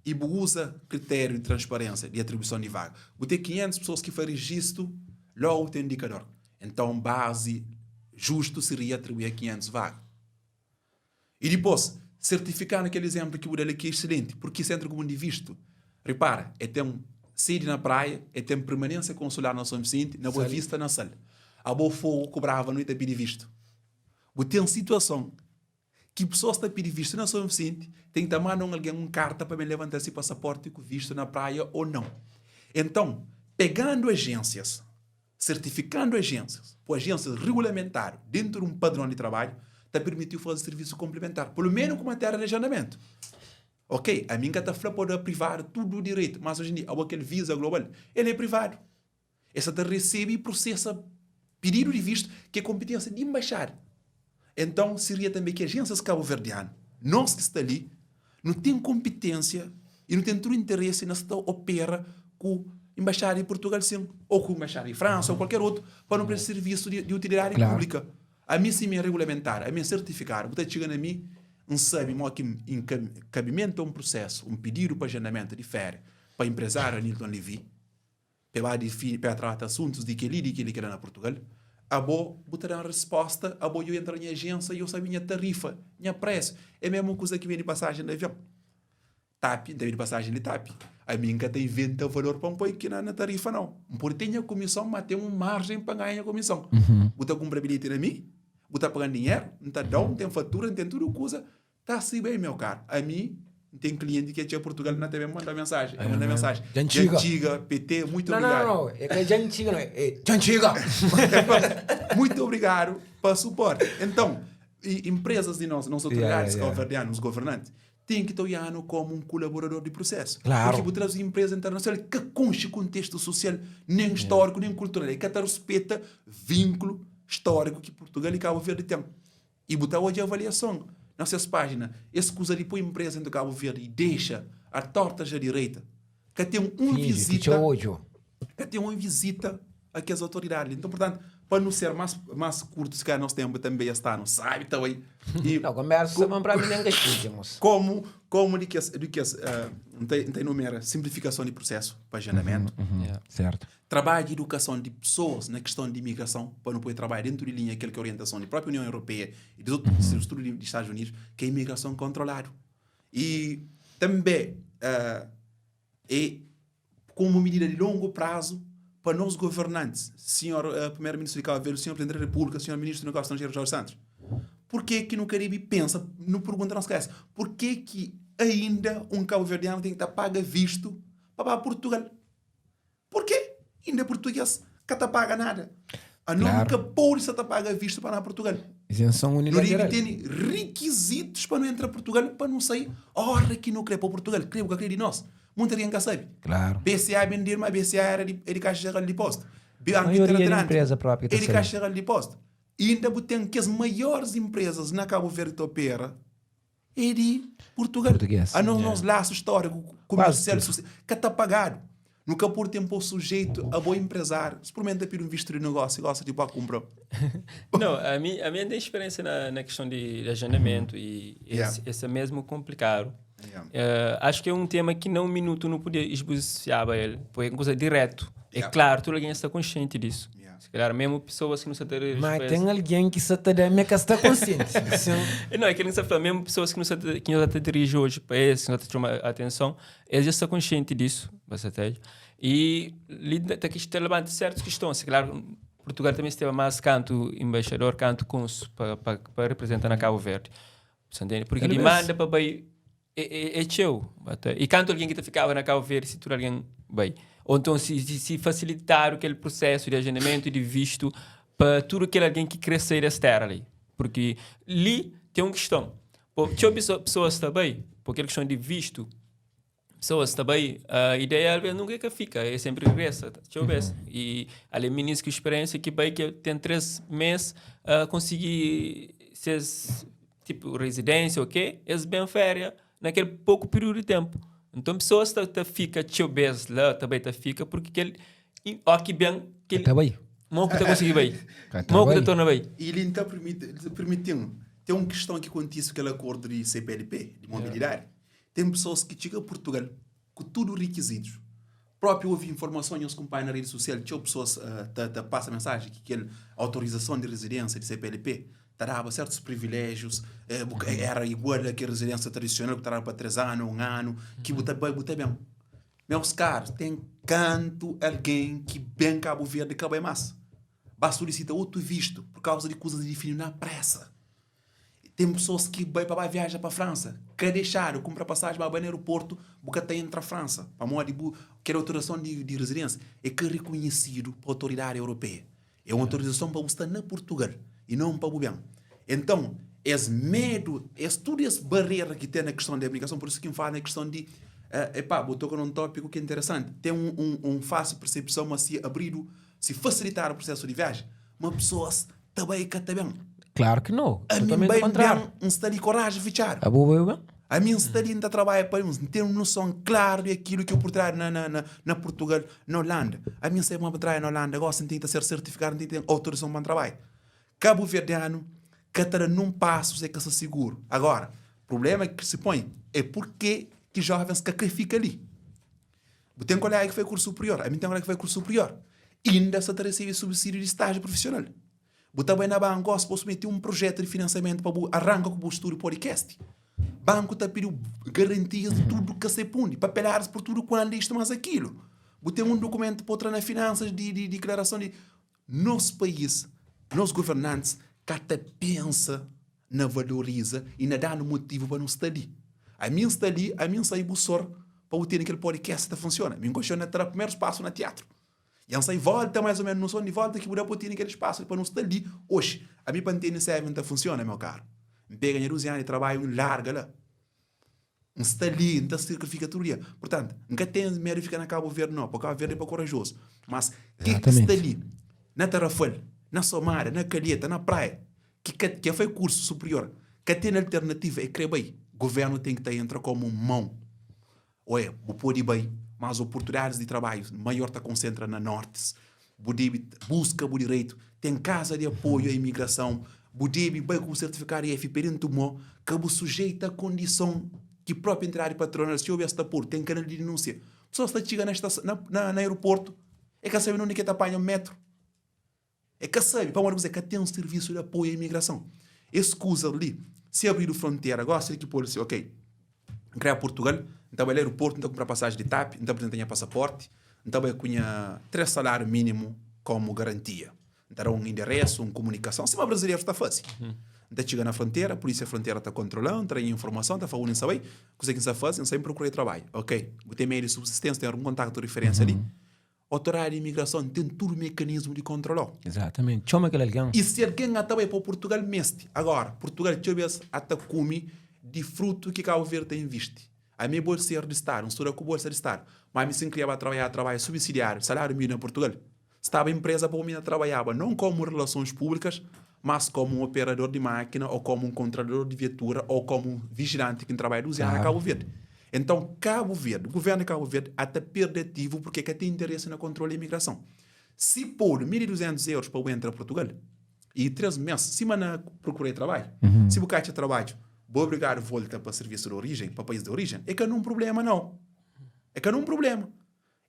i bu uza kritériu di transparênsia di atribuison di vaga, bu ten 500 pesoas ki faz rijistu, logu bu ten indikador. Enton, bazi justu seria atribui a 500 vaga. I dipos, sertifikanu kel izemplu ki bu da li ki é exselenti, purki Sentru Kumun di Vistu, ripara, e ten sedi na Praia, e ten permanênsia konsular na Son Visenti, na Boa Vista, na Sal. Abo Fogu ku Brava nui ta pidi vistu. Bu ten situason ki pesoas ta pidi vistu na Son Visenti, ten ki ta manda un algen un karta pa ben levanta si pasaporti ku vistu na praia o nau. Enton, pegandu ajensias, sertifikandu ajensias, ku ajensias rigulamentadu dentu di un padron di trabadju, ta pirmitiu faze sirvisu konplimentar, pelu menu ku matéria di ajendamentu. Ok, ami N ka ta fla pa da privadu tudu direitu, mas oji en dia, abo kel viza global, el é privadu. Es sa ta resebe i prosesa pididu di vistu ki é konpitênsia di enbaixada. Enton, seria tanbe ki ajênsias kabuverdianu, nos ki sta li, nu ten konpitênsia i nu ten tudu interesi na sta opera ku enbaixada di Purtugal, sin, ô ku enbaixada di Fransa ô kualker otu, pa nu presta sirvisu di utilidadi públika. Ami, si mi é regulamentadu, ami é sertifikadu, bu ta txiga na mi, N sabe mo ki N kabimenta un prusésu, un pididu pa ajendamentu di féria pa enprezáriu Anilton Levy. Pa e ba difini, pa e trata asuntus di kel-li, di kel-li, kel-la na Purtugal, abo bu ta da-m resposta, abo dja entra nha ajénsa i eu sabe nha tarifa, nha présu. É mésmu kuza ki bende pasajen di avion. TAP, N ta bende pasajen di TAP. Ami N ka ta inventa valor pa N poi ki na tarifa, nau. N pode ten nha kumison, má ten un marjen pa N ganha nha kumison. Bu ta kunpra bilheti na mi, bu ta paga-m dinheru, N ta da-u, N ten fatura, N ten tudu kuza. Ta si bem meu caro. Ami N ten cliente ki atxa Portugal na ta ben manda mensagem. É manda mensagem. Dja N txiga. Dja txiga PT, muito Não, não, obrigado. não, não. É ka dja N txiga, não. É dja N txiga. Muito obrigado pa suporte. Então, e empresas di nos, nos autoridades Yeah, yeah. cabo-verdianos, nos governantes, ten ki ta oianu como um colaborador di processo. Claro. Porque bu traze empresa internacional ka konxe contexto social, nem histórico, nem cultural. E ka ta respeta vínculo histórico ki Portugal e Cabo Verde ten. I bu ta odja avaliason na ses pájina. Es kuza di poi npresa entri Kabu Verdi i dexa a torta ja direita ka ten un Finji, vizita fitxa odju. ka ten un vizita a kes autoridadi li. Nton, purtantu, Pa nu ser más más kurtu, si kalhar nos ténpu tanbe ya sta-nu sabi ta bai. I Não, konbersa sa ben pra mi nen ka xinti, mos. komu komu di kes di kes N ta N ta enumera simplifikason di prusésu pa ajendaméntu, Yeah. Sertu. trabadju di idukason di pesoas na kiston di imigrason pa nu pode trabadja dentu di linha kel ki é orientason di própi Union Europeia i di otus sobretudu di Stadus Unidus, ki é imigrason kontroladu. I tanbe é komu medida di longu prazu pa nos governantis, sinhor Primeru Ministru di Cabo Verde, sinhor Presidenti da Repúblika, sinhor Ministru di Negósius Stranjeru Jorge Santos, purke ki nu ka debe pensa, nu pergunta nos kabesa, purke ki ainda un kabuverdianu ten ki ta paga vistu pa ba Purtugal? Purke inda purtuges ka ta paga nada? Anos nu ka pode sa ta paga vistu pa na Purtugal. Izenson Nu debe unilateral. tene rikizitus pa nu entra Purtugal pa nu sai ora ki nu kre pa Purtugal, kre bu ka kre di nos. Munta algen ka sabe. Klaru. BCA ben di ma BCA era di, é di Caixa Geral de Depósito. Banco Maioria di Interatlântico empresa própria é ta di sabe. Caixa Geral de Depósito. Inda bu ten kes maiores empresas na Cabo Verde ta opera é di Portugal. Português. Anos nos laço histórico, Quase comercial, tudo. social, ka ta pagado. Nu ka pode ten pô sujeito a bo empresário. Experimenta pedir um visto de negócio, gosta de pô comprar. Não, a mim, a minha tem experiência na, na questão de, de agendamento e esse, Yeah. esse é mesmo complicado. Yeah. Acho que é um tema que não um minuto não podia esbuciar ele, porque é uma coisa direto. É Yeah. claro, todo alguém está consciente disso. Yeah. Se calhar mesmo pessoas que não estão a Mas tem alguém que só te dá, mas que está consciente. Sim. Não, é que ele está falando, mesmo pessoas que não estão que não estão a dirigir hoje para esse, que não estão a chamar a atenção, eles já estão conscientes disso, bastante. E lida que está levanta certas questões. Se calhar Portugal também esteve mais canto embaixador, canto cônsul para, para, para representar na Cabo Verde. Você entende? Porque Talvez. demanda para bem é, é, é teu. Bata. E canto alguém que tá ficava na Cabo Verde, se tu alguém bem. Ou então se, se, se facilitar aquele processo de agendamento e de visto para tudo aquele alguém que crescer dessa terra ali. Porque ali tem uma questão. Pô, tinha pessoas também, porque a questão de visto, pessoas também, a ideia às vezes nunca é que fica, é sempre regressa, deixa eu ver. E ali ministro que experiência que bem que tem 3 meses a conseguir ser tipo residência, ok? Eles bem férias naquele pouco período de tempo. Então pessoas tá, tá fica deixa eu ver lá também tá fica porque que ele ó que bem que ele Tá bem. Mo que tá conseguir bem. Tá Mo que tá bem. torna bem. E ele então permite, permitiu, tem uma questão que acontece aquele acordo de CPLP, de mobilidade. Tem pessoas que chegam a Portugal com tudo requisitos. Próprio houve informação, eles acompanham na rede social, tinha pessoas uh, te, te passa mensagem que aquele autorização de residência de CPLP te dava certos privilégios, era igual a que residência tradicional que te dava para 3 anos, um ano, que botar bem, botar bem. Meus caros, tem canto alguém que bem Cabo Verde acaba mais. Vai solicitar outro visto por causa de coisas de definir na pressa. Tem pessoas que vai para viajar para a França, quer deixar, compra passagem para no aeroporto, porque até entra a França. Para modo de quer autorização de residência, é que é reconhecido pela autoridade europeia. É uma autorização para estar na Portugal e não para o bem. Então, esse medo, esse, tudo essa barreira que tem na questão da imigração, por isso que fala na questão de, epá, vou tocar num tópico que é interessante. Tem um fácil percepção, mas se abrir, se facilitar o processo de viagem, uma pessoa também que também. Claro que não. A mim Totalmente bem, contrário. bem, um está de coragem fechar. A boa bem. A mim está ali ainda trabalha para uns, ter uma noção clara daquilo que eu por trás na Portugal, na Holanda. A mim sei uma trabalhar na Holanda, agora tem que ser certificado, tem que ter autorização para trabalho. Cabo Verdeano, que está num passo é que se seguro. Agora, o problema que se põe é porque que jovens que fica ali. Tem um colega que foi curso superior, a mim tem um colega que foi curso superior. E ainda se recebe subsídio de estágio profissional. Botar bem na banco, posso meter um projeto de financiamento para arranca com o estúdio podcast. Banco está pedindo garantias de tudo que se pune, papelares por tudo quando isto mais aquilo. Botei um documento para outra na finanças de declaração de nosso país, nossos governantes, que até pensa na valoriza e na dá no motivo para não estar ali. A mim está ali, a mim sai bussor para ter aquele podcast que funciona. A mim questiona ter o primeiro espaço no teatro. E eu sai volta mais ou menos, não sou de volta que vou ter aquele espaço para não estar ali. Hoje, a mim para ter 7 funciona, meu caro. Me pega 12 anos de trabalho, larga lá. Não está ali, não está sacrifica todo dia. Portanto, nunca tem medo de ficar na Cabo Verde, não, porque Cabo Verde é para corajoso. Mas que que está ali? Na Tarrafal, na Somara, na Calheta, na praia, que foi curso superior, que tem alternativa, é crer bem. O governo tem que estar entra como mão. Olha, o pode ir bem, mas oportunidades de trabalho maior está concentra na norte. Bu debe buska bu direitu. Ten kaza di apoiu a imigrason. Bu debe bai ku bu sertifikadu IFP dentu mô. Ka bu sujeita a kondison ki própi entidadi patronal, si obi es ta podu. Ten kanal di dinúnsia. Pesoas ta txiga na estason, na na aeroportu, e ka sabe na undi ki e ta panha un metru. E ka sabe pamodi kuzê ka ten sirvisu di apoiu a imigrason. Es kuzas li, si abridu frontera gosi di ki pode ser, ok, N kre Purtugal, N ta bai la aeroportu, N ta kunpra pasaji di TAP, N ta aprizenta nha pasaporti, N ta bai ku nha 3 saláriu mínimu komu garantia. N ta da un enderesu, un kumunikason, sima brazilerus ta faze. N ta txiga na frontera, pulísia frontera ta kontrola-m, ta da nha informason, ta fla undi N sta bai, kuzê ki N sta faze, N sta ben prokura trabadju. Ok, bu ten meiu di subsisténsia, ten algun kontaktu, riferénsia li? Otoridadi di imigrason ten tudu mekanismu di kontrola-u. Exatamente. Txoma kel algen. I si algen ata bai pa Purtugal meste. Agora, Purtugal txeu bes ata kume di frutu ki Kabu Verdi ta invisti. Ami é bolseru di Stadu, N studa ku bolsa di Stadu. Ma ami si N kria ba trabadjaba trabadju subsidiáriu, saláriu mínimo na Purtugal, staba inpreza pa mi na trabadjaba non komu relasons públikas, mas komu un operador di mákina ô komu un kontrador di viatura ô komu un vijilanti ki N trabadja 12 anu na Kabu Verdi. Então, Kabu Verdi, guvernu di Kabu Verdi ata perde ativu purke ka ten interesi na kontrola imigrason. Si podu 1200 euros pa bu entra Purtugal i 3 mes, sima na prokura di trabadju, si bu ka atxa trabadju, bu obrigadu volta pa sirvisu di orijen, pa pais di orijen, e ka nun prublema nau. E ka nun prublema.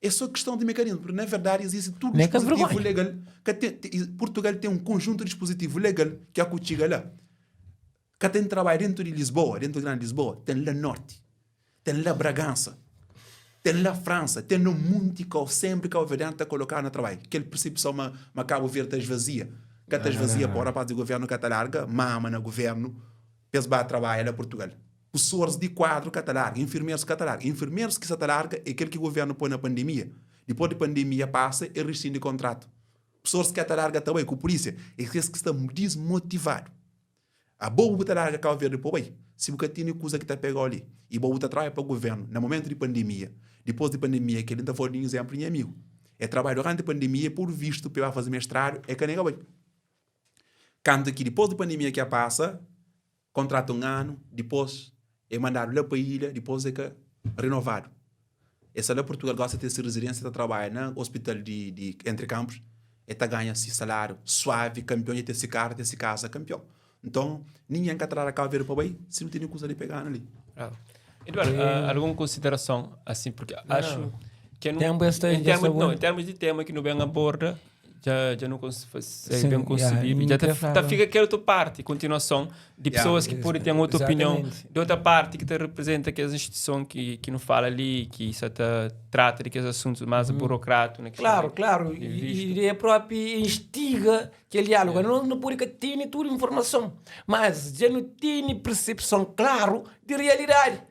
É só questão de mecanismo, porque na verdade existe tudo Nem que dispositivo vergonha. legal. Ka ten, te- Portugal tem um conjunto de dispositivo legal que a kutxiga lá. Ka ten trabalho dentro de Lisboa, dentro de grande Lisboa, tem lá norte, tem lá Bragança, tem lá França, tem no monte kau, sempre Cabo Verdeano ta colocado na trabalho. Kel percepção ma, ma Cabo Verde ta esvazia. Ka ta esvazia, pô, rapaz di governo ka ta larga mama na governo, pes ba trabalha lá Portugal. Pusoris di kuadru ka ta larga, infermerus ka ta larga. Infermerus ki sa ta larga é kel ki governu poi na pandemia. Dipos di pandemia pasa, el rescindi kontratu. Pusoris ki ka ta larga ta bai ku pulisia é kes ki sta dismotivadu. Abo bu ta larga Kau Verdi pa bai si bu ka tene kuza ki ta pegau li i bo bu ta trabadja pa governu na momentu di pandemia. Dipos di pandemia kel li N ta fala di un izemplu di nha amigu. El trabadja duranti pandemia e podu vistu pa el ba faze mestradu el ka nega bai. Kantu ki dipos di pandemia ki a pasa, Kontratu un anu, dipos e mandadu la pa ilha, dipos e ka renovadu. E sta la Portugal gosi e ten si rezidensia ta trabadja na hospital di di Entre Campos, e ta ganha si salariu suavi, kampion, e ten si karu, ten si kaza, kampion. Nton ningen ka ta dadu Cabo Verde pa bai si nu tene kuza di peganu li. Bravo. Eduardo, algun konsiderason asin, porque acho que nu, Tempu es ta em dja sta termos, não, bom. em termos de tema que nu ben aborda, Dja, dja nu kons Sim, ben yeah, konsebidu. Dja N ta, kre ta flaba. fika kel otu parti, kontinuason di Yeah. pesoas ki pode ten otu opinion, Exatamente. di outra parti ki ta reprezenta kes instituison ki, ki nu fala li, ki sa ta trata di kes asuntus más burokratu na kiston Klaru, di, klaru. di I, vistu. i é propi instiga kel diálogu. Nos nu pode ka tene tudu informason, mas dja nu tene persepson klaru di realidadi.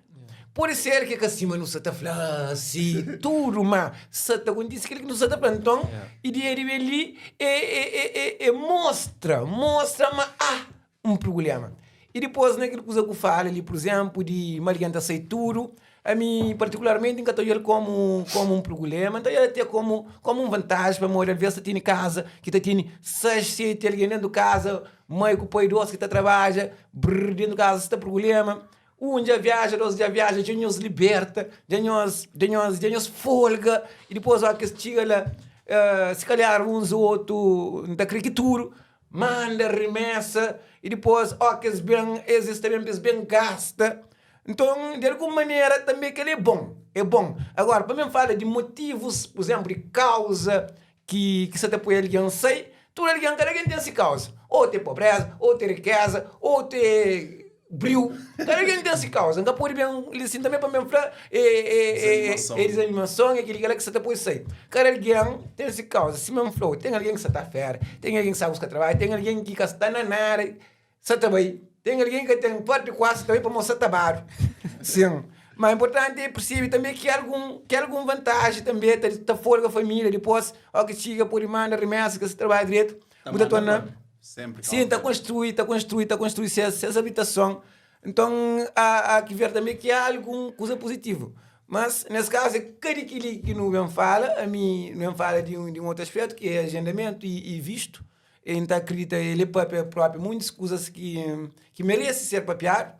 Pode ser ki ka sima nu sa ta fla si tudu, ma sa ta kontise kel ki nu sa ta fla. Nton, ideia di ben li é, é, é, é, é mostra, mostra ma há un prubléma. I dipôs na kel kuza ku fala li, pur izénplu, di ma algen ta sai tudu, ami partikularmenti N ka ta odja-l kómu, kómu un prubléma, N ta odja-l até kómu, kómu un vantaji, pamodi alvês ta tene kaza ki ta tene sais, seti algen déntu kaza, mai ku pai, dôs ki ta trabadja, brrr, déntu kaza sta prubléma. Un dja viaja, dos dja viaja, dja nhos liberta, dja nhos, dja nhos, dja nhos folga, i dipôs óras ki es txiga la, si kalhar uns ô otu, N ta kre ki tudu, manda rimesa, i dipôs óras ki es ben, es es ta ben pa es ben gasta. Nton, di algun manera, tanbê kel-li é bon, é bon. Agora, pa mi N fala di motivus, pur izénplu, di kauza ki ki sa ta poi algen sai, tudu algen, kada algen ten si kauza, otu é pobreza, otu é rikeza, otu é briu, kada algen ten si kauza, N ka pode ben li sin tanbe pa N ben fla é é é é dizanimason, é keli kela ki sa ta poi sai, kada algen ten si kauza, sima N fla-u, ten algen ki sa ta fera, ten algen ki sa buska trabadju, ten algen ki ka sta na nada, Sa ta bai. Ten algen ki ka ten parti kuas ta bai pamodi sa ta badu. Sin. Ma inportanti é persebi tanbe ki algun ki algun vantaji tanbe ta ta folga familia dipos o ki txiga pode manda rimesa ki sa trabadja dretu Ta bu ta manda torna propi. Sempri sin ta konstrui ta konstrui ta konstrui ses ses abitason. Nton a a ki ver tanbe ki algun kuza puzitivu. Mas nes kazu é ka di kili ki nu ben fala ami nu ben fala di un di un otu aspetu ki é agendamentu i i vistu. N ta akridita el é papia propi muntis kuzas ki ki meresi ser papiadu.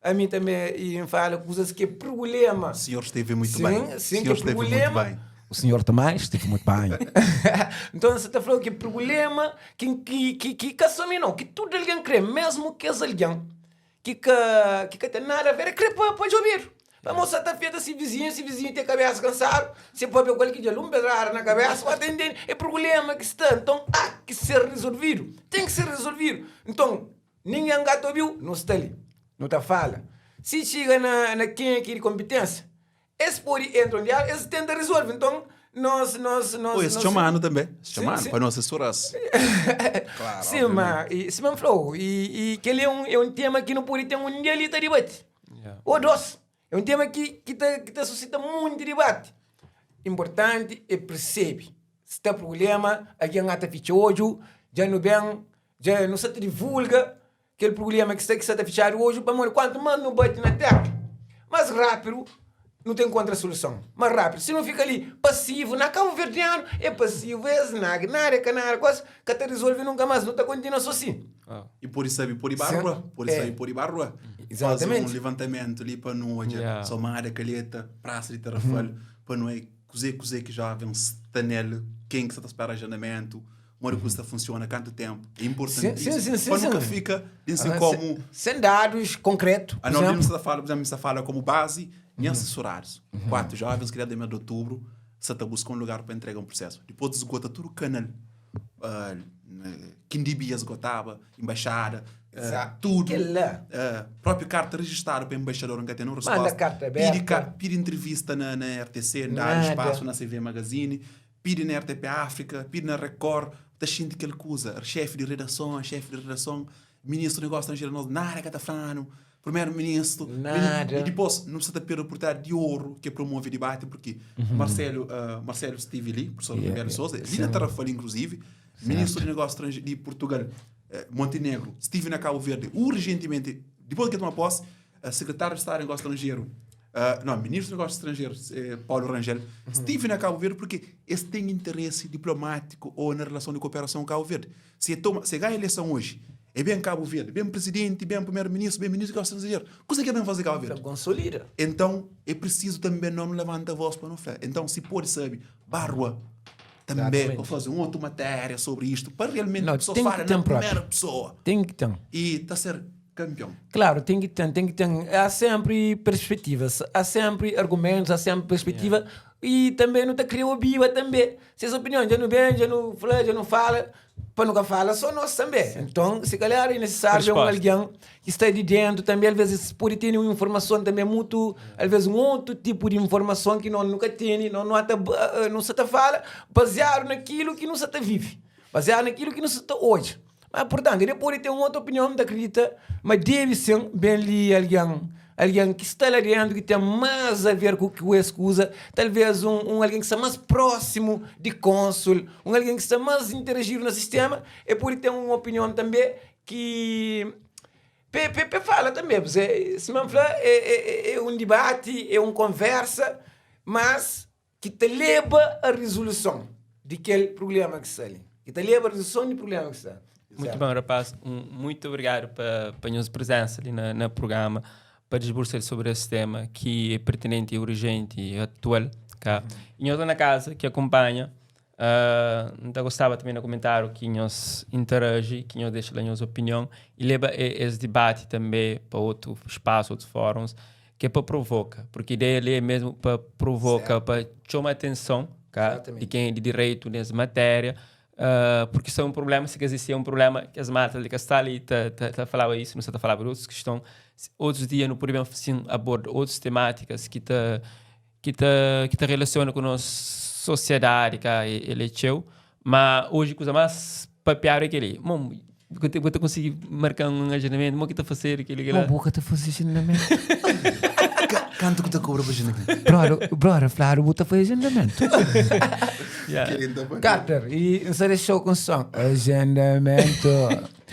Ami tanbe i N fala kuzas ki é prubulema. Senhor esteve muito bem. Sim, sim, Senhor ki é esteve muito prubulema. bem. O senhor Tomás esteve muito bem. Então, você tá falando que problema que que que que ka só mi não, que tudo alguém crê, mesmo que esse alguém que ka que ka tem nada a ver, crê pa pa ouvir. Pa moça tá feita se vizinho, se vizinho tem cabeça cansado, se papel qualquer dia um pedrada na cabeça, vai entender, é problema que está. Então, há que ser resolvido. Tem que ser resolvido. Então, ninguém gato ouviu, não está ali. Não tá fala. Se chega na, na quem é que de competência, esse pode entrar onde há, esse tenta resolver. Então, nós, nós, nós. Ou esse nós, chamando também. Esse Sim, chamando, sim. para não assessorar-se. Claro. Sim, mas, e, sim, mas falou, e, e que ele é um tema que não pode ter um dia ali de debate. Yeah. Ou dois. É um tema que, que, tá, que tá suscita muito debate. Importante é percebe. Se tem problema, alguém ata ficha hoje, já não bem, já não se te divulga aquele problema que está fechado hoje, para morrer. Quanto mais não bate na tecla, mais rápido não tem contra solução. Mais rápido. Se não fica ali passivo, na Cabo Verdeano é passivo, é snag, nada, canara, quase que te resolve nunca mais, não está continua só assim. Ah. E por isso sabe por Ibarrua, por isso É. sabe por Ibarrua. Exatamente. Fazer um levantamento ali para não olhar, Yeah. somar a calheta, praça de Tarrafal, para não é cozer, cozer que jovens tanel, quem que está a esperar agendamento, modo que isso funciona, quanto tempo. É importantíssimo. Sim, sim, sim, Para sim, nunca sim. fica, assim, Ah, como sem, sem dados concreto, A por não exemplo. está fala, por exemplo, está fala como base nem assessorados. Quatro jovens que de mês de outubro se está buscando um lugar para entregar um processo. Depois esgota todo o canal. Uh, quem devia esgotava, embaixada, Exato. tudo. Que lá. Próprio carta registrada para embaixador nunca tem nenhuma Manda resposta. carta Pede, aberta. pede entrevista na, na RTC, dá Nada. espaço na CV Magazine, pede na RTP África, pede na Record, tá cheio de aquele coisa, chefe de redação, chefe de redação, ministro do negócio estrangeiro, nós, nada que tá falando, primeiro-ministro, Nada. E depois, não precisa ter a oportunidade de ouro que promove debate, porque Marcelo, Marcelo esteve ali, professor Uhum. Yeah, Rebelo yeah. Souza, ali na Tarrafal, inclusive, ministro de negócio estrangeiro de Portugal, Montenegro, estive na Cabo Verde, urgentemente, depois que tomou posse, secretário de Estado de Negócio Estrangeiro, não, ministro de Negócios Estrangeiros, Paulo Rangel, estive na Cabo Verde porque eles têm interesse diplomático ou na relação de cooperação com Cabo Verde. Se, toma, se ganha a eleição hoje, é bem Cabo Verde, bem presidente, bem primeiro-ministro, bem ministro de Negócios Estrangeiros. Coisa que é bem fazer Cabo Verde. Consolida. Então, é preciso também não levantar a voz para não falar. Então, se pode, sabe, Barua também, Exatamente. para fazer uma outra matéria sobre isto, para realmente Não, a pessoa tem que fala ter na próprio. primeira pessoa Tem que ter. e está a ser campeão. Claro, tem que ter, tem que ter. Há sempre perspectivas, há sempre argumentos, há sempre perspectiva. E também não te cria o biba também. Se as opiniões já não vem, já não fala, já não fala, para nunca fala, só nós também. Então, se calhar é necessário um Resposta. alguém que está de dentro também, às vezes pode ter uma informação também muito, às vezes um outro tipo de informação que nós nunca tem, não, não, ata, não se te fala, baseado naquilo que não se te vive, baseado naquilo que não se te hoje. Mas, portanto, ele pode ter uma outra opinião, não acredita, mas deve ser bem ali alguém, alguém que está lá dentro, que tem mais a ver com o que o escusa, talvez um alguém que está mais próximo de cônsul, um alguém que está mais interagido no sistema, e pode ter uma opinião também que Pe, pe, pe fala também, você, se não fala, é um debate, é uma conversa, mas que te leva à resolução daquele problema que está ali. Que te leva à resolução do problema que está. Muito bem, rapaz. Muito obrigado pela a presença ali na, na programa, para discursar sobre esse tema que é pertinente, urgente e atual. Cá. E nós lá na casa que acompanha, uh, gostava também de comentário que nós interage, que nós deixa lá a nossa opinião e leva esse debate também para outro espaço, outros fóruns, que é para provocar, porque a ideia ali é mesmo para provocar, para chamar a atenção cá, de quem é de direito nessa matéria, porque isso é um problema, se quer dizer, é um problema que as matas ali que está ali, tá, tá, tá falava isso, não está falando de outras questões, outros dias no podemos sim abordar outras temáticas que tá que tá que tá relaciona com a nossa sociedade cá elegeu, mas hoje coisa mais papiar é aquele, bom, vou te conseguir marcar um agendamento, mo que tá fazer aquele Bom, boca tá fazer agendamento. Canto que te cobra para agendamento. Brother, brother, Flávio, vou fazer agendamento. Yeah. Carter, e você deixou com som. Agendamento,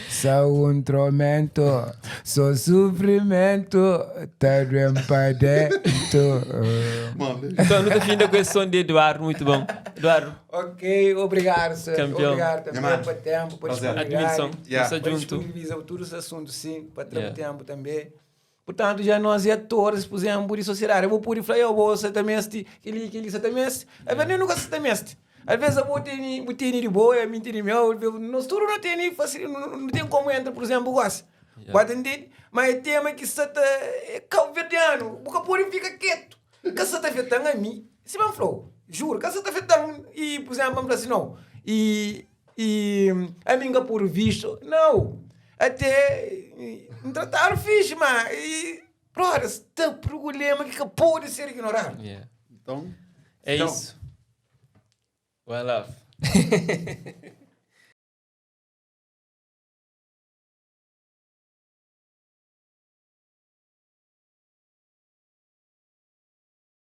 só um tormento, só sofrimento, tá bem pra dentro. Então, no fim da questão de Eduardo, muito bom. Eduardo. Ok, obrigado, senhor. Campeão. Obrigado também Yeah, pelo tempo, por Prazer. disponibilidade. Admissão. Yeah. Estamos Para junto. disponibilizar todos os assuntos, sim, para ter Yeah. tempo também. Purtantu, dja nos é atoris, pur izénplu, di sosiedadi. Bo pode fla, yo, bo sa ta meste kel-li, kel-li sa ta meste. Alvês nen nu ka sa ta meste. Alvês abo tene, bu tene di bo, ami tene di meu. Nos tudu nu tene fasili, nu ten komu entra, pur izénplu, gosi. Bu ta ntende? Ma é tema ki sa ta, é kauverdianu. Bu ka pode fika ketu. Ka sa ta afetan ami, sima N fla-u, juru, ka sa ta afetan i, pur izénplu, N fla si, nau, i, i ami N ka podu vistu, nau, ate N tratadu fixi, ma i, brother, sta prubléma ki ka pode ser ignoradu. Yeah. Então, É então, isso. One love.